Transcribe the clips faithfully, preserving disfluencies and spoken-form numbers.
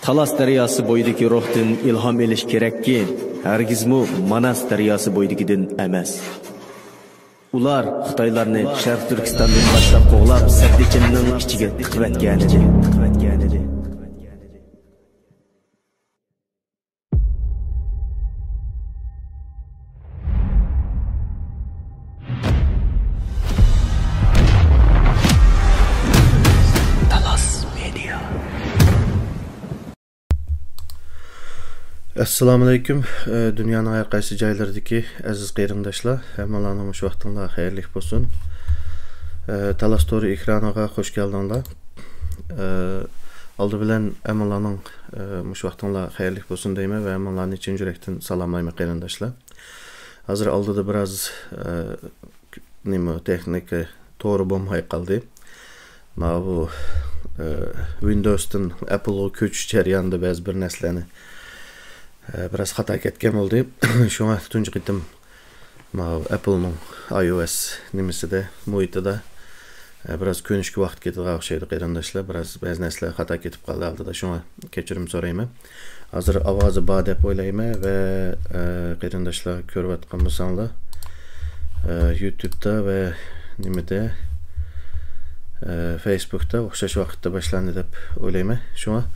تالاس دەرياسى بويىدىكى روھتىن ئىلھام ئېلىش كېرەككى، ھەرگىزمۇ ماناس دەرياسى بويىدىكىدىن ئەمەس. ئۇلار خىتايلارنى شەرقىي تۈركىستاندىن باشلاپ قوغلاپ، سەددىچىننىڭ ئىچىگە تىقىۋەتكەنىدى. ئەسسالامۇئەلەيكۇم، ئە، دۇنيانىڭ ھەر قايسى جايلىرىدىكى ئەزىز قېرىنداشلار، ھەممىڭلارنىڭ مۇشۇ ۋاقتىڭلار خەيرلىك بولسۇن. ئە، تالاس تورى ئېكرانىغا خوش كەلدىڭلار. ئە، ئالدى بىلەن ھەممىڭلارنىڭ، ئە، مۇشۇ ۋاقتىڭلار خەيرلىك بولسۇن دەيمەن ۋە ھەممىڭلارنى چىن يۈرەكتىن سالاملايمەن قېرىنداشلار. ھازىر ئالدىدا بىراز، ئە، نېمە، تېخنىكا تورى بولماي قالدى. ماۋۇ، ئە، ۋىندوۋستىن ئەپلغا كۆچۈش جەريانىدا بەزى بىر نەرسىلەرنى، ئە، بىراز خاتا كەتكەن بولدى. شۇڭا تۇنجى قېتىم ماۋۇ ئەپلنىڭ ئاي ئو ئېس نېمىسىدە، مۇھىتىدا، ئە، بىراز كۆنۈشكە ۋاقىت كېتىدىغان ئوخشايدۇ قېرىنداشلار. بىراز بەزى نەرسىلەر خاتا كېتىپ قالدى ئالدىدا. شۇڭا كەچۈرۈم سورايمەن. ھازىر ئاۋازى بار دەپ ئويلايمەن ۋە، ئە، قېرىنداشلار كۆرۈۋاتقان بولساڭلار، ئە، يۇتۇبتا ۋە نېمىدە، ئە، فېيسبۇكتا ئوخشاش ۋاقىتتا باشلاندى دەپ ئويلايمەن. شۇڭا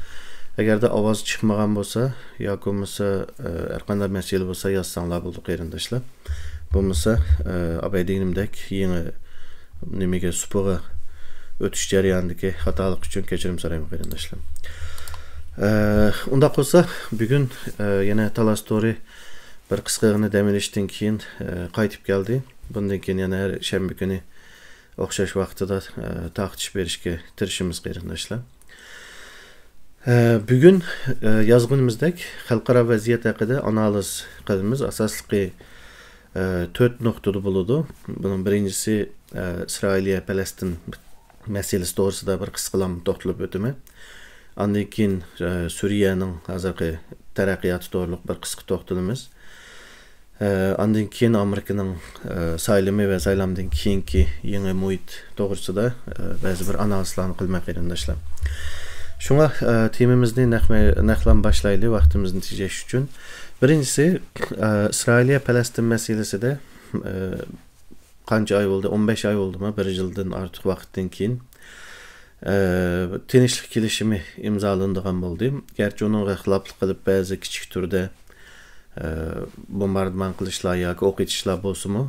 ئەگەردە ئاۋاز چىقمىغان بولسا ياكى بولمىسا، ئە، ھەرقانداق مەسىلە بولسا يازساڭلار بولىدۇ قېرىنداشلار. بولمىسا، ئە، ئاباي دېگىنىمدەك يېڭى نېمىگە، سۇپىغا ئۆتۈش جەريانىدىكى خاتالىق ئۈچۈن كەچۈرۈم سورايمەن قېرىنداشلار. ئە، ئۇنداق بولسا، بۈگۈن، ئە، يەنە تالاس تورى بىر قىسقىغىنە دەم ئېلىشتىن كېيىن، ئە، قايتىپ كەلدى. بۇندىن كېيىن يەنە ھەر شەنبە كۈنى ئوخشاش ۋاقتىدا، ئە، تارقىتىش بېرىشكە تىرىشىمىز قېرىنداشلار. ئە، بۈگۈن، ئە، يازغىنىمىزدەك خەلقئارا ۋەزىيەت ھەققىدە ئانالىز قىلىمىز. ئاساسلىقى، ئە، تۆت نۇقتىدا بولىدۇ. بۇنىڭ بىرىنچىسى، ئە، ئىسرائىلىيە پەلەستىن مەسىلىسى توغرىسىدا بىر قىسقىلام توختىلىپ ئۆتىمەن. ئاندىن كېيىن، ئە، سۈرىيەنىڭ ھازىرقى تەرەققىياتى توغرىلىق بىر قىسقا توختىلىمىز. ئە، ئاندىن كېيىن ئامېرىكىنىڭ، ئە، سايلىمى ۋە سايلامدىن كېيىنكى يېڭى مۇھىت توغرىسىدا، ئە، بەزى بىر ئانالىزلارنى قىلىمەن قېرىنداشلار. شۇڭا، ئە، تېمىمىزنى نەقمە-، نەقلەن باشلايلى، ۋاقتىمىزنى تېجەش ئۈچۈن. بىرىنچىسى، ئە، ئىسرائىلىيە پەلەستىن مەسىلىسىدە، ئە، قانچە ئاي بولدى؟ ئون بەش ئاي بولدىمۇ؟ بىر يىلدىن ئارتۇق ۋاقىتتىن كېيىن، ئە، تىنچلىق كېلىشىمى ئىمزالىنىدىغان بولدى. گەرچە ئۇنىڭغا خىلاپلىق قىلىپ بەزى كىچىك تۈردە، ئە، بومباردىمان قىلىشلار ياكى ئوق ئېتىشلار بولسىمۇ،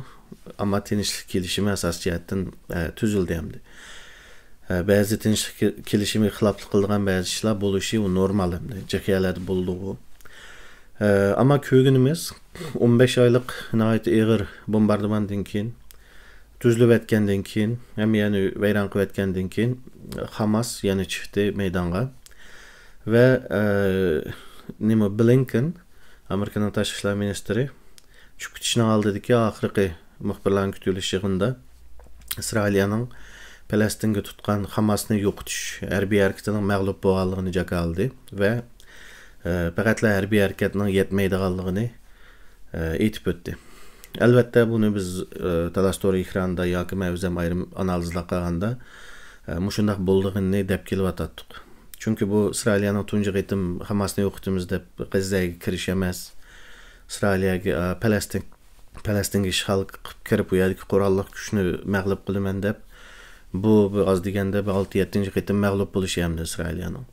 ئەمما تىنچلىق كېلىشىمى ئاساسىي جەھەتتىن، ئە، تۈزۈلدى ئەمدى. ئە، بەزى تىنچلىق كېلىشىمىگە خىلاپلىق قىلىدىغان بەزى ئىشلار بولۇشى ئۇ نورمال ئەمدى. جىخيەلەردە بولىدۇ بۇ. ئە، ئەمما كۆرگىنىمىز، ئون بەش ئايلىق ناھايىتى ئېغىر بومباردىماندىن كېيىن، تۈزۈلۈۋەتكەندىن كېيىن، ھەممە يەرنى ۋەيران قىلىۋەتكەندىن كېيىن، خاماس يەنە چىقتى مەيدانغا. ۋە، ئە، نېمە، بلىنكېن، ئامېرىكىنىڭ تاشقى ئىشلار مىنىستىرى، چۈشۈپ كېتىشنىڭ ئالدىدىكى ئاخىرقى مۇخبىرلارنىڭ كۈتۈۋېلىش يىغىنىدا ئىسرائىلىيەنىڭ پەلەستىنگە تۇتقان خاماسنى يوقىتىش ھەربىي ھەرىكىتىنىڭ مەغلۇپ بولغانلىقىنى جاكارلىدى ۋە، ئە، پەقەتلا ھەربىي ھەرىكەتنىڭ يەتمەيدىغانلىقىنى، ئە، ئېيتىپ ئۆتتى. ئەلۋەتتە، بۇنى بىز، ئە، تالاس تورى ئېكرانىدا ياكى مەن ئۆزۈم ئايرىم ئانالىزلار قىلغاندا، ئە، مۇشۇنداق بولىدىغىنىنى دەپ كېلىۋاتاتتۇق. چۈنكى بۇ ئىسرائىلىيەنىڭ تۇنجى قېتىم خاماسنى يوقىتىمىز دەپ غەززەگە كىرىشى ئەمەس. ئىسرائىلىيەگە، ئە، پەلەستىن پەلەستىنگە ئىشغال قىلىپ كىرىپ، ئۇ يەردىكى قوراللىق كۈچنى مەغلۇپ قىلىمەن دەپ، بۇ، بۇ ئاز دېگەندە بىر ئالتە، يەتتىنچى قېتىم مەغلۇپ بولۇشى ئەمدى ئىسرائىلىيەنىڭ.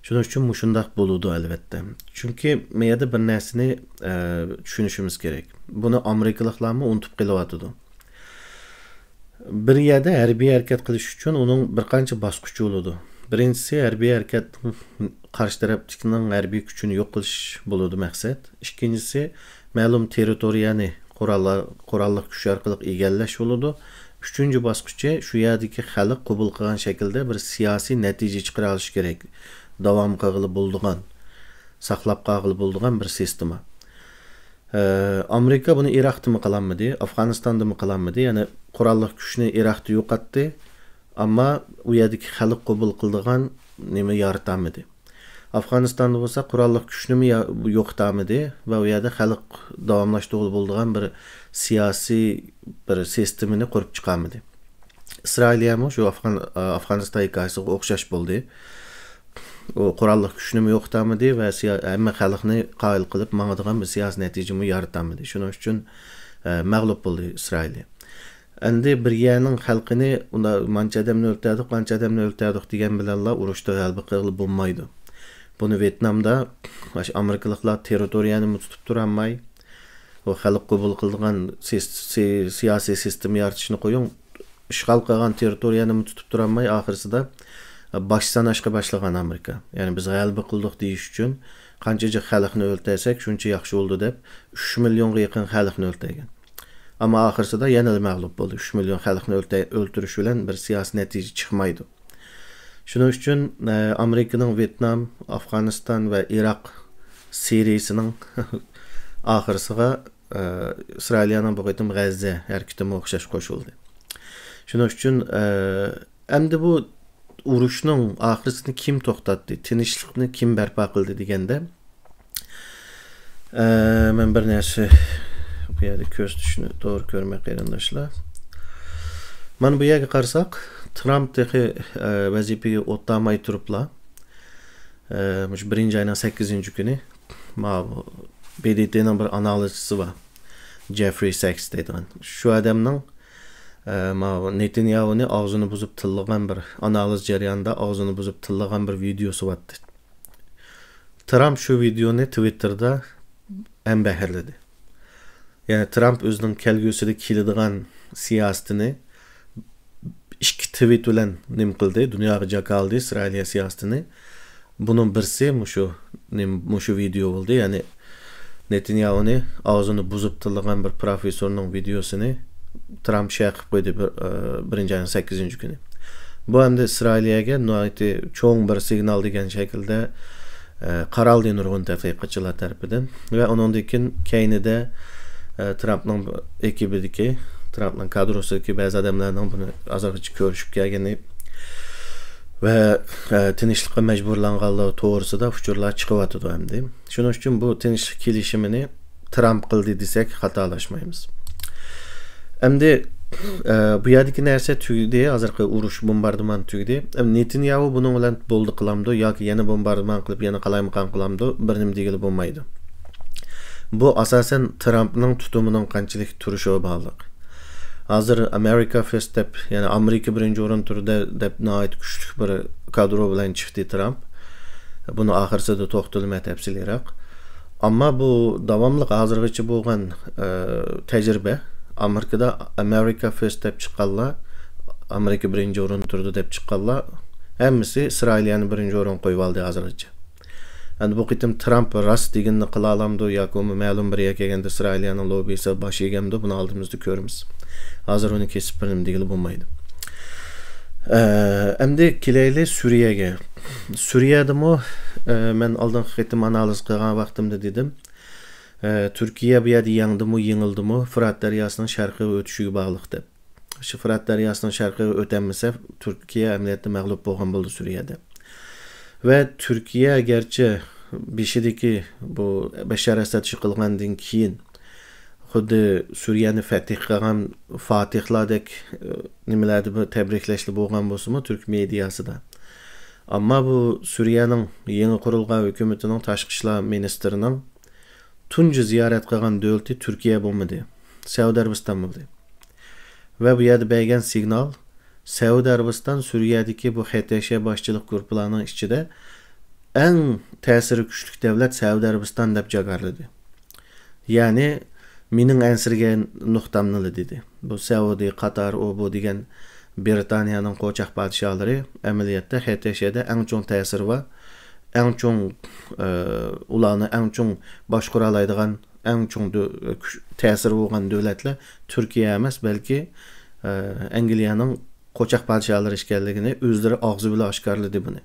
شۇنىڭ ئۈچۈن مۇشۇنداق بولىدۇ، ئەلۋەتتە. چۈنكى مەيەردە بىر نەرسىنى، ئە، چۈشىنىشىمىز كېرەك. بۇنى ئامېرىكىلىقلارمۇ ئۇنتۇپ قېلىۋاتىدۇ. بىر يەردە ھەربىي ھەرىكەت قىلىش ئۈچۈن ئۇنىڭ بىر قانچە باسقۇچى بولىدۇ. بىرىنچىسى، ھەربىي ھەرىكەتنىڭ قارشى تەرەپتىكىنىڭ ھەربىي كۈچىنى يوق قىلىش بولىدۇ مەقسەت. ئىككىنچىسى، مەلۇم تېررىتورىيەنى قوراللار، قوراللىق كۈچ ئارقىلىق ئىگىلەش بولىدۇ. ئۈچىنچى باسقۇچى، شۇ يەردىكى خەلق قوبۇل قىلغان شەكىلدە بىر سىياسىي نەتىجە چىقىرالىشى كېرەك. داۋام قىلغىلى بولىدىغان، ساقلاپ قالغىلى بولىدىغان بىر سىستېما. ئە، ئامېرىكا بۇنى ئىراقتىمۇ قىلالمىدى، ئافغانىستاندىمۇ قىلالمىدى. يەنى قوراللىق كۈچنى ئىراقتا يوقاتتى، ئەمما ئۇ يەردىكى خەلق قوبۇل قىلىدىغان نېمە يارىتالمىدى. ئافغانىستاندا بولسا قوراللىق كۈچنىمۇ يا-، يوقىتالمىدى ۋە ئۇ يەردە خەلق داۋاملاشتۇرغىلى بولىدىغان بىر سىياسىي بىر سىستېمىنى قۇرۇپ چىقالمىدى. ئىسرائىلىيەمۇ شۇ ئافغان-، ئافغانىستان ھېكايىسىغا ئوخشاش بولدى. ئۇ قوراللىق كۈچنىمۇ يوقىتالمىدى ۋە سىيا-، ھەممە خەلقنى قايىل قىلىپ ماڭىدىغان بىر سىياسىي نەتىجىمۇ يارىتالمىدى. شۇنىڭ ئۈچۈن، ئە، مەغلۇپ بولدى ئىسرائىل. ئەمدى بىر يەرنىڭ خەلقىنى ئۇندا مانچە ئادەمنى ئۆلتۈردۇق، مانچە ئادەمنى ئۆلتۈردۇق دېگەن بىلەنلا ئۇرۇشتا غەلىبە قىلغىلى بولمايدۇ. بۇنى ۋيېتنامدا، ئاشۇ ئامېرىكىلىقلار تېررىتورىيەنىمۇ تۇتۇپ تۇرالماي، ئۇ خەلق قوبۇل قىلىدىغان سىس-، سى-، سىياسىي سىستېما يارىتىشنى قويۇڭ، ئىشغال قىلغان تېررىتورىيەنىمۇ تۇتۇپ تۇرالماي، ئاخىرسىدا باش ساناشقا باشلىغان ئامېرىكا. يەنى بىز غەلىبە قىلدۇق دېيىش ئۈچۈن قانچە جىق خەلقنى ئۆلتۈرسەك، شۇنچە ياخشى بولىدۇ دەپ، ئۈچ مىليونغا يېقىن خەلقنى ئۆلتۈرگەن. ئەمما ئاخىرسىدا يەنىلا مەغلۇپ بولدى. ئۈچ مىليون خەلقنى ئۆلتە-، ئۆلتۈرۈش بىلەن بىر سىياسىي نەتىجە چىقمايدۇ. شۇنىڭ ئۈچۈن، ئە، ئامېرىكىنىڭ ۋيېتنام، ئافغانىستان ۋە ئىراق سېرىيىسىنىڭ ئاخىرسىغا، ئە، ئىسرائىلىيەنىڭ بۇ قېتىم غەززە ھەرىكىتىمۇ ئوخشاش قوشۇلدى. شۇنىڭ ئۈچۈن، ئە، ئەمدى بۇ ئۇرۇشنىڭ ئاخىرسىنى كىم توختاتتى، تىنچلىقنى كىم بەرپا قىلدى دېگەندە، ئە، مەن بىر نەرسە بۇ يەردە كۆرسىتىشنى توغرا كۆرمەي، قېرىنداشلار. مانا بۇ يەرگە قارىساق، ترامپ تېخى، ئە، ۋەزىپىگە ئولتۇرماي تۇرۇپلا، ئە، مۇشۇ بىرىنچى ئاينىڭ سەككىزىنچى كۈنى ماۋۇ بې دې تېنىڭ بىر ئانالىزچىسى بار، جېفرى ساكس دەيدىغان. شۇ ئادەمنىڭ، ئە، ماۋۇ نېتانياھۇنى ئاغزىنى بۇزۇپ تىللىغان بىر، ئانالىز جەريانىدا ئاغزىنى بۇزۇپ تىللىغان بىر ۋىدېيوسى بارتتى. ترامپ شۇ ۋىدېيونى تىۋىتتېردا ھەمبەھىرلىدى. يەنى ترامپ ئۆزىنىڭ كەلگۈسىدە كېلىدىغان سىياسىتىنى ئىككى تىۋىت بىلەن نېمە قىلدى، دۇنياغا جاكارلىدى ئىسرائىلىيە سىياسىتىنى. بۇنىڭ بىرسى مۇشۇ، نېمە، مۇشۇ ۋىدېو بولدى. يەنى نېتانياھۇنى ئاغزىنى بۇزۇپ تىللىغان بىر پروفېسسورنىڭ ۋىدېيوسىنى ترامپ شەيئە قىلىپ قويدى بىر، ئە، بىرىنچى ئاينىڭ سەككىزىنچى كۈنى. بۇ ئەمدى ئىسرائىلىيەگە ناھايىتى چوڭ بىر سىگنال دېگەن شەكىلدە، ئە، قارالدى نۇرغۇن تەتقىقاتچىلار تەرىپىدىن. ۋە ئۇنىڭدىن كېيىن كەينىدە، ئە، ترامپنىڭ ئېكىبىدىكى، ترامپنىڭ كادروسىدىكى بەزى ئادەملەرنىڭ بۇنى ھازىرغىچە كۆرۈشۈپ كەلگىنى ۋە، ئە، تىنچلىققا مەجبۇرلانغانلىقى توغرىسىدا ئۇچۇرلار چىقىۋاتىدۇ ئەمدى. شۇنىڭ ئۈچۈن بۇ تىنچلىق كېلىشىمىنى ترامپ قىلدى دېسەك خاتالاشمايمىز. ئەمدى، ئە، بۇ يەردىكى نەرسە تۈگىدى، ھازىرقى ئۇرۇش، بومباردىمان تۈگىدى. ئەمدى نېتانياھۇ بۇنىڭ بىلەن بولدى قىلامدۇ ياكى يەنە بومباردىمان قىلىپ، يەنە قالايمىقان قىلامدۇ، بىر نېمە دېگىلى بولمايدۇ. بۇ ئاساسەن ترامپنىڭ تۇتۇمىنىڭ قانچىلىك تۇرۇشىغا باغلىق. ھازىر ئامېرىكا فىرست دەپ، يەنى ئامېرىكا بىرىنچى ئورۇن تۇرىدۇ دەپ ناھايىتى كۈچلۈك بىر كادرو بىلەن چىقتى ترامپ. بۇنى ئاخىرسىدا توختىلىمەن تەپسىلىيراق. ئەمما بۇ داۋاملىق ھازىرغىچە بولغان، ئە، تەجرىبە، ئامېرىكىدا ئامېرىكا فىرست دەپ چىققانلار، ئامېرىكا بىرىنچى ئورۇندا تۇرىدۇ دەپ چىققانلار ھەممىسى ئىسرائىلىيەنى بىرىنچى ئورۇنغا قويۇۋالدى ھازىرغىچە. ئەمدى بۇ قېتىم ترامپ راست دېگىنىنى قىلالامدۇ ياكى بۇمۇ مەلۇم بىر يەرگە كەلگەندە ئىسرائىلىيەنىڭ لوببىسى باش ئېگەمدۇ، بۇنى ئالدىمىزدا كۆرىمىز. ھازىر ئۇنى كېسىپ بىر نېمە دېگىلى بولمايدۇ. ئە، ئەمدى كېلەيلى سۈرىيەگە. سۈرىيەدىمۇ، ئە، مەن ئالدىنقى قېتىم ئانالىز قىلغان ۋاقتىمدا دېدىم، ئە، تۈركىيە بۇ يەردە يەڭدىمۇ، يېڭىلدىمۇ، فۇرات دەرياسىنىڭ شەرقىگە ئۆتۈشىگە باغلىق دەپ. شۇ فۇرات دەرياسىنىڭ شەرقىگە ئۆتەلمىسە، تۈركىيە ئەمەلىيەتتە مەغلۇپ بولغان بولىدۇ سۈرىيەدە. ۋە تۈركىيە گەرچە بېشىدىكى بۇ بەشار ئەسەد يىقىلغاندىن كېيىن خۇددى سۈرىيەنى فەتھ قىلغان فاتىھلاردەك، ئە، نېمىلەردە بىر تەبرىكلەشلەر بولغان بولسىمۇ تۈرك مېدىياسىدا. ئەمما بۇ سۈرىيەنىڭ يېڭى قۇرۇلغان ھۆكۈمىتىنىڭ تاشقى ئىشلار مىنىستىرىنىڭ تۇنجى زىيارەت قىلغان دۆلىتى تۈركىيە بولمىدى، سەئۇدى ئەرەبىستان بولدى. ۋە بۇ يەردە بەرگەن سىگنال، سەئۇدى ئەرەبىستان سۈرىيەدىكى بۇ خەتەشە باشچىلىق گۇرۇپپىلارنىڭ ئىچىدە ئەڭ تەسىرى كۈچلۈك دۆلەت سەئۇدى ئەرەبىستان دەپ جاكارلىدى. يەنى مېنىڭ ئەنسىرىگەن نۇقتامنىلا دېدى. بۇ سەئۇدى، قاتار، ئۇ بۇ دېگەن بىرىتانىيەنىڭ قوچاق پادىشاھلىرى ئەمەلىيەتتە خەتەشەدە ئەڭ چوڭ تەسىرى بار، ئەڭ چوڭ، ئە، ئۇلارنى ئەڭ چوڭ باشقۇرالايدىغان، ئەڭ چوڭ دۆ-، كۈچ، تەسىرى بولغان دۆلەتلەر تۈركىيە ئەمەس، بەلكى، ئە، ئەنگلىيەنىڭ قوچاق پادىشاھلىرى ئىكەنلىكىنى ئۆزلىرى ئاغزى بىلەن ئاشكارىلىدى بۇنى.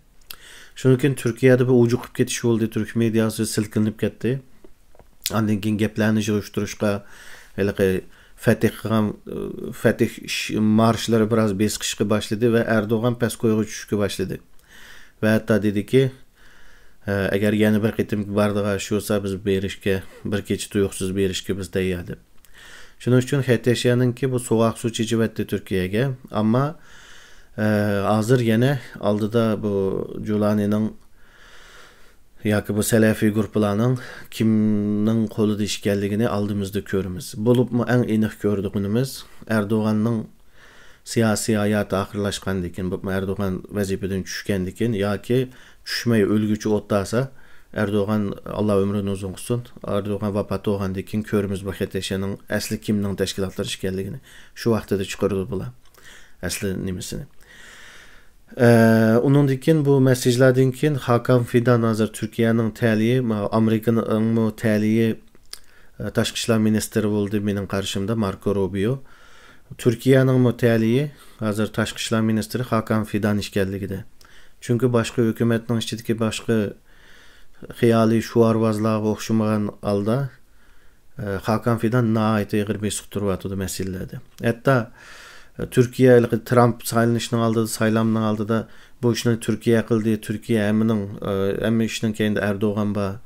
شۇنىڭ كېيىن تۈركىيەدە بىر ئوجۇقۇپ كېتىش بولدى، تۈرك مېدىياسى سىلكىنىپ كەتتى. ئاندىن كېيىن گەپلەرنى يىغىشتۇرۇشقا ھېلىقى فەتىھ قىلغان، فەتىھ ش-، مارشلىرى بىراز بېسىقىشقا باشلىدى ۋە ئەردوغان پەس كويغا چۈشۈشكە باشلىدى. ۋە ھەتتا دېدىكى، ئە، ئەگەر يەنە بىر قېتىم بارىدىغان ئىش بولسا، بىز بېرىشكە، بىر كېچە تۇيۇقسىز بېرىشكە بىز تەييار دەپ. شۇنىڭ ئۈچۈن خەتەشەنىڭكى بۇ سوغۇق سۇ چېچىۋەتتى تۈركىيەگە. ئەمما، ئە، ھازىر يەنە ئالدىدا بۇ جۇلانىنىڭ ياكى بۇ سەلەفىي گۇرۇپپىلارنىڭ كىمنىڭ قولىدا ئىكەنلىكىنى ئالدىمىزدا كۆرىمىز. بولۇپمۇ ئەڭ ئېنىق كۆرىدىغىنىمىز ئەردوغاننىڭ سىياسىي ھاياتى ئاخىرلاشقاندىن كېيىن، بولۇپمۇ ئەردوغان ۋەزىپىدىن چۈشكەندىن كېيىن ياكى چۈشمەي ئۆلگۈچە ئولتۇرسا، ئەردوغان، ئاللا ئۆمرىنى ئۇزۇن قىلسۇن، ئەردوغان ۋاپات بولغاندىن كېيىن كۆرىمىز بۇ خېتەي شەنىڭ ئەسلى كىمنىڭ تەشكىلاتلىرى ئىكەنلىكىنى. شۇ ۋاقتىدا چىقىرىدۇ بۇلار ئەسلى نېمىسىنى. ئە، ئۇنىڭدىن كېيىن بۇ مەسسىجلاردىن كېيىن خاكان فىدان ھازىر تۈركىيەنىڭ تەلىيى، ما-، ئامېرىكىنىڭمۇ تەلىيى، ئە، تاشقى ئىشلار مىنىستىرى بولدى مېنىڭ قارىشىمدا، ماركو روبىيو. تۈركىيەنىڭمۇ تەلىيى ھازىر تاشقى ئىشلار مىنىستىرى خاكان فىدان ئىكەنلىكىدە. چۈنكى باشقا ھۆكۈمەتنىڭ ئىچىدىكى باشقا خىيالىي شوئارۋازلارغا ئوخشىمىغان ھالدا، ئە، خاكان فىدان ناھايىتى ئېغىر بېسىق تۇرۇۋاتىدۇ مەسىلىلەردە. ھەتتا، ئە، تۈركىيە ھېلىقى ترامپ سايلىنىشنىڭ ئالدىدا، سايلامنىڭ ئالدىدا بۇ ئىشنى تۈركىيە قىلدى، تۈركىيە ھەممىنىڭ، ئە، ھەممە ئىشنىڭ كەينىدە ئەردوغان بار،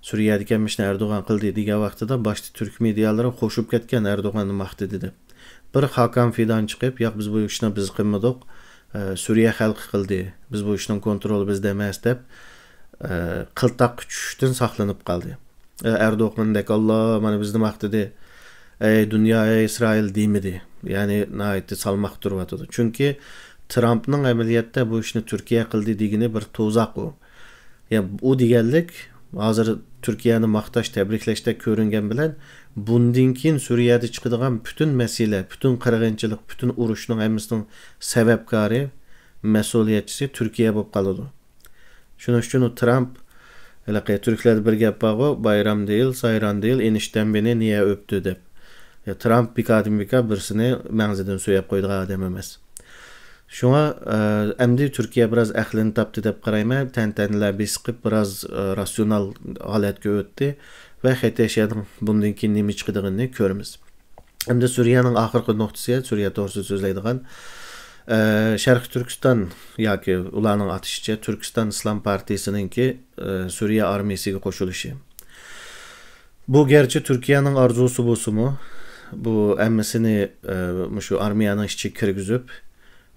سۈرىيەدىكى ھەممە ئىشنى ئەردوغان قىلدى دېگەن ۋاقتىدا باشتا تۈرك مېدىيالىرى خوشۇپ كەتكەن ئەردوغاننى ماختىدى دەپ. بىر خاكان فىدان چىقىپ، ياق، بىز بۇ ئىشنى بىز قىلمىدۇق، ئە، سۈرىيە خەلقى قىلدى، بىز بۇ ئىشنىڭ كونترولى بىزدە ئەمەس دەپ، ئە، قىلتاققا چۈشۈشتىن ساقلىنىپ قالدى. ئە، ئەردوغاندەك، ئاللا، مانا بىزنى ماختىدى، ئەي دۇنيا، ئەي ئىسرائىل دېمىدى. يەنى ناھايىتى سالماق تۇرۇۋاتىدۇ. چۈنكى ترامپنىڭ ئەمەلىيەتتە بۇ ئىشنى تۈركىيە قىلدى دېگىنى بىر تۇزاق ئۇ. يا ئۇ دېگەنلىك، ھازىر تۈركىيەنى ماختاش، تەبرىكلەشتەك كۆرۈنگەن بىلەن، بۇندىن كېيىن سۈرىيەدە چىقىدىغان پۈتۈن مەسىلە، پۈتۈن قىرغىنچىلىق، پۈتۈن ئۇرۇشنىڭ ھەممىسىنىڭ سەۋەبكارى، مەسئۇلىيەتچىسى تۈركىيە بولۇپ قالىدۇ. شۇنىڭ ئۈچۈن ئۇ ترامپ، ھېلىقى تۈركلەردە بىر گەپ بارغۇ، بايرام دېيىل، سايران دېيىل، ئېنىشتەمبىنى نىيە ئۆپتى دەپ. يا، ترامپ بىكاردىن بىكار بىرسىنى مەڭزىدىن سۆيەپ قويىدىغان ئادەم ئەمەس. شۇڭا، ئە، ئەمدى تۈركىيە بىراز ئەقلىنى تاپتى دەپ قارايمەن. تەنتەنىلەر بېسىقىپ، بىراز، ئە، راتسىيونال ھالەتكە ئۆتتى ۋە خېتەي شەنىڭ بۇندىن كېيىن نېمە چىقىدىغىنىنى كۆرىمىز. ئەمدى سۈرىيەنىڭ ئاخىرقى نۇقتىسى، سۈرىيە توغرىسىدا سۆزلەيدىغان، ئە، شەرقىي تۈركىستان ياكى ئۇلارنىڭ ئاتىشىچە تۈركىستان ئىسلام پارتىيىسىنىڭكى، ئە، سۈرىيە ئارمىيىسىگە قوشۇلۇشى. بۇ گەرچە تۈركىيەنىڭ ئارزۇسى بولسىمۇ، بۇ ھەممىسىنى، ئە، مۇشۇ ئارمىيەنىڭ ئىچىگە كىرگۈزۈپ،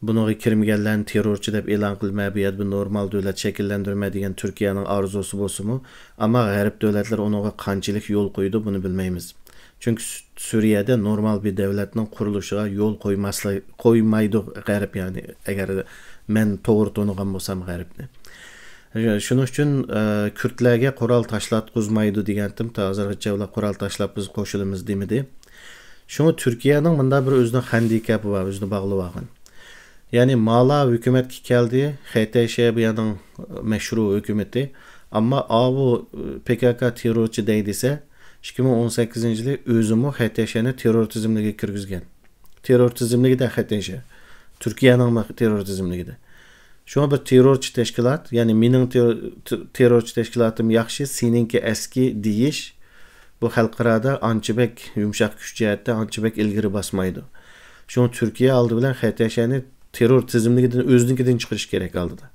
بۇنىڭغا كىرمىگەنلەرنى تېررورچى دەپ ئېلان قىلمە، بۇ يەردە بىر نورمال دۆلەت شەكىللەندۈرمە دېگەن تۈركىيەنىڭ ئارزۇسى بولسىمۇ، ئەمما غەرب دۆلەتلىرى ئۇنىڭغا قانچىلىك يول قويىدۇ، بۇنى بىلمەيمىز. چۈنكى سۈ-، سۈرىيەدە نورمال بىر دۆلەتنىڭ قۇرۇلۇشىغا يول قويماسلىق، قويمايدۇ غەرب، يەنى ئەگەر مەن توغرا تونۇغان بولسام غەربنى. شۇنىڭ ئۈچۈن، ئە، كۈردلەرگە قورال تاشلاتقۇزمايدۇ دېگەنتىم، تا ھازىرغىچە ئۇلار قورال تاشلاپ بىز قوشۇلىمىز دېمىدى. شۇڭا تۈركىيەنىڭ مۇنداق بىر ئۆزىنىڭ خەندىكەپى بار، ئۆزىنى باغلىۋالغان. يەنى مالا ھۆكۈمەتكە كەلدى، خېتەي شەنىڭ مەشرۇ ھۆكۈمىتى. ئەمما ئاۋۇ پكك تېررورچى دەي دېسە، ئىككى مىڭ ئون سەككىزىنچى يىلى ئۆزىمۇ خېتەي شەنى تېررور تىزىملىكىگە كىرگۈزگەن. تېررور تىزىملىكىدە خېتەي شەن. تۈركىيەنىڭ تېررور تىزىملىكىدە. شۇڭا بىر تېررورچى تەشكىلات، يەنى مېنىڭ تېررور-، تېررورچى تەشكىلاتىم ياخشى، سېنىڭكى ئەسكى دېيىش، بۇ خەلقئارادا ئانچە بەك يۇمشاق كۈچ جەھەتتە ئانچە بەك ئىلگىرى باسمايدۇ. شۇڭا تۈركىيە ئالدى بىلەن خېتەي شەنى تېررور تىزىملىكىدىن ئۆزىنىڭكىدىن چىقىرىش كېرەك ئالدىدا.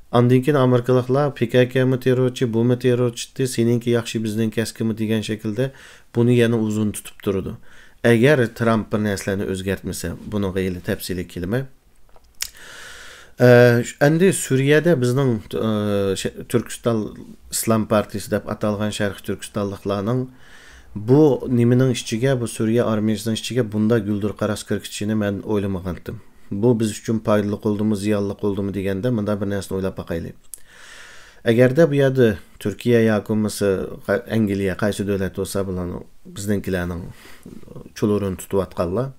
ئاندىن كېيىن ئامېرىكىلىقلار پككمۇ تېررورچى، بۇمۇ تېررورچى، سېنىڭكى ياخشى، بىزنىڭكى ئەسكىمۇ دېگەن شەكىلدە بۇنى يەنە ئۇزۇن تۇتۇپ تۇرىدۇ. ئەگەر ترامپ بىر نەرسىلەرنى ئۆزگەرتمىسە، بۇنىڭغا ھېلى تەپسىلىي كېلىمەن. ئە، ئەمدى سۈرىيەدە بىزنىڭ، ئە، ش-، تۈركىستان ئىسلام پارتىيىسى دەپ ئاتالغان شەرقىي تۈركىستانلىقلارنىڭ بۇ نېمىنىڭ ئىچىگە، بۇ سۈرىيە ئارمىيىسىنىڭ ئىچىگە بۇنداق گۈلدۈر قاراس كىرگۈزۈشىنى مەن ئويلىمىغانتىم. بۇ بىز ئۈچۈن پايدىلىق بولدىمۇ، زىيانلىق بولدىمۇ دېگەندە، مۇنداق بىر نەرسىنى ئويلاپ باقايلى. ئەگەردە بۇ يەردە تۈركىيە ياكى بولمىسا ئەنگلىيە، قايسى دۆلەت بولسا، بۇلارنىڭ، بىزنىڭكىلەرنىڭ چۇلۇرىنى تۇتۇۋاتقانلار،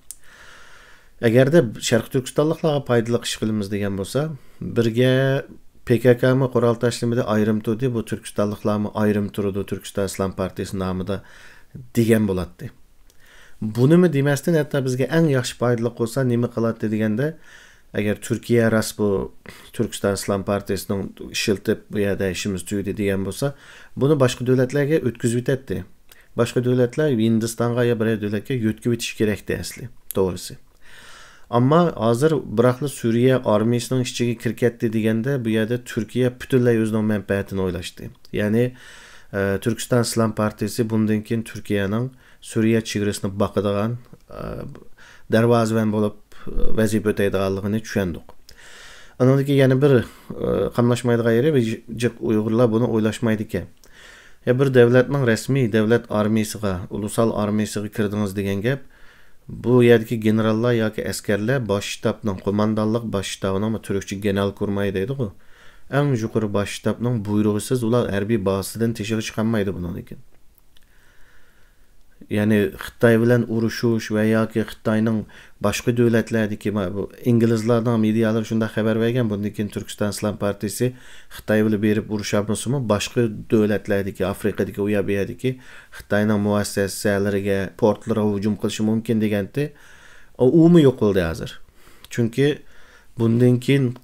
ئەگەردە شەرقىي تۈركىستانلىقلارغا پايدىلىق ئىش قىلىمىز دېگەن بولسا، بىرگە پككمۇ قورال تاشلىمىدى، ئايرىم تۇردى، بۇ تۈركىستانلىقلارمۇ ئايرىم تۇرىدۇ تۈركىستان ئىسلام پارتىيىسى نامىدا دېگەن بولاتتى. بۇنىمۇ دېمەستىن، ھەتتا بىزگە ئەڭ ياخشى پايدىلىق بولسا نېمە قىلاتتى دېگەندە، ئەگەر تۈركىيە راست بۇ تۈركىستان ئىسلام پارتىيىسىنىڭ ئىشلىتىپ، بۇ يەردە ئىشىمىز تۈگىدى دېگەن بولسا، بۇنى باشقا دۆلەتلەرگە ئۆتكۈزۈۋېتەتتى. باشقا دۆلەتلەر ھىندىستانغا يا بىرەر دۆلەتكە يۆتكىۋېتىش كېرەكتى ئەسلى، توغرىسى. ئەمما ھازىر بىراقلا سۈرىيە ئارمىيىسىنىڭ ئىچىگە كىرىپ كەتتى دېگەندە، بۇ يەردە تۈركىيە پۈتۈنلەي ئۆزىنىڭ مەنپەئەتىنى ئويلاشتى. يەنى، ئە، تۈركىستان ئىسلام پارتىيىسى بۇندىن كېيىن تۈركىيەنىڭ سۈرىيە چېگرىسىنى باقىدىغان، ئە، دەرۋازىۋەن بولۇپ، ئە، ۋەزىپە ئۆتەيدىغانلىقىنى چۈشەندۇق. ئانىڭدىكى يەنە بىر، ئى، قاملاشمايدىغان يېرى، بىر جىق ئۇيغۇرلار بۇنى ئويلاشمايدىكەن. يا بىر دۆلەتنىڭ رەسمىي دۆلەت ئارمىيىسىغا، ئۇلۇسال ئارمىيىسىغا كىردىڭىز دېگەن گەپ، بۇ يەردىكى گېنېراللار ياكى ئەسكەرلەر باش شتابنىڭ، قوماندانلىق باش شتابىنىڭ، تۈركچە گېنېرالكوماندىر دەيدىغۇ، ئەڭ يۇقىرى باش شتابنىڭ بۇيرۇغىسىز ئۇلار ھەربىي بازىسىدىن تېشىغا چىقالمايدۇ بۇنىڭدىن كېيىن. يەنى خىتاي بىلەن ئۇرۇشۇش ۋە ياكى خىتاينىڭ باشقا دۆلەتلەردىكى، ما-، بۇ ئىنگلىزلارنىڭ مېدىيالىرى شۇنداق خەۋەر بەرگەن، بۇندىن كېيىن تۈركىستان ئىسلام پارتىيىسى خىتاي بىلەن بېرىپ ئۇرۇشالمىسىمۇ، باشقا دۆلەتلەردىكى، ئافرىقىدىكى، ئۇ يەر بۇ يەردىكى خىتاينىڭ مۇئەسسەسەلىرىگە، پورتلىرىغا ھۇجۇم قىلىشى مۇمكىن دېگەنتى. ئۇ-، ئۇمۇ يوق بولدى ھازىر. چۈنكى بۇندىن كېيىن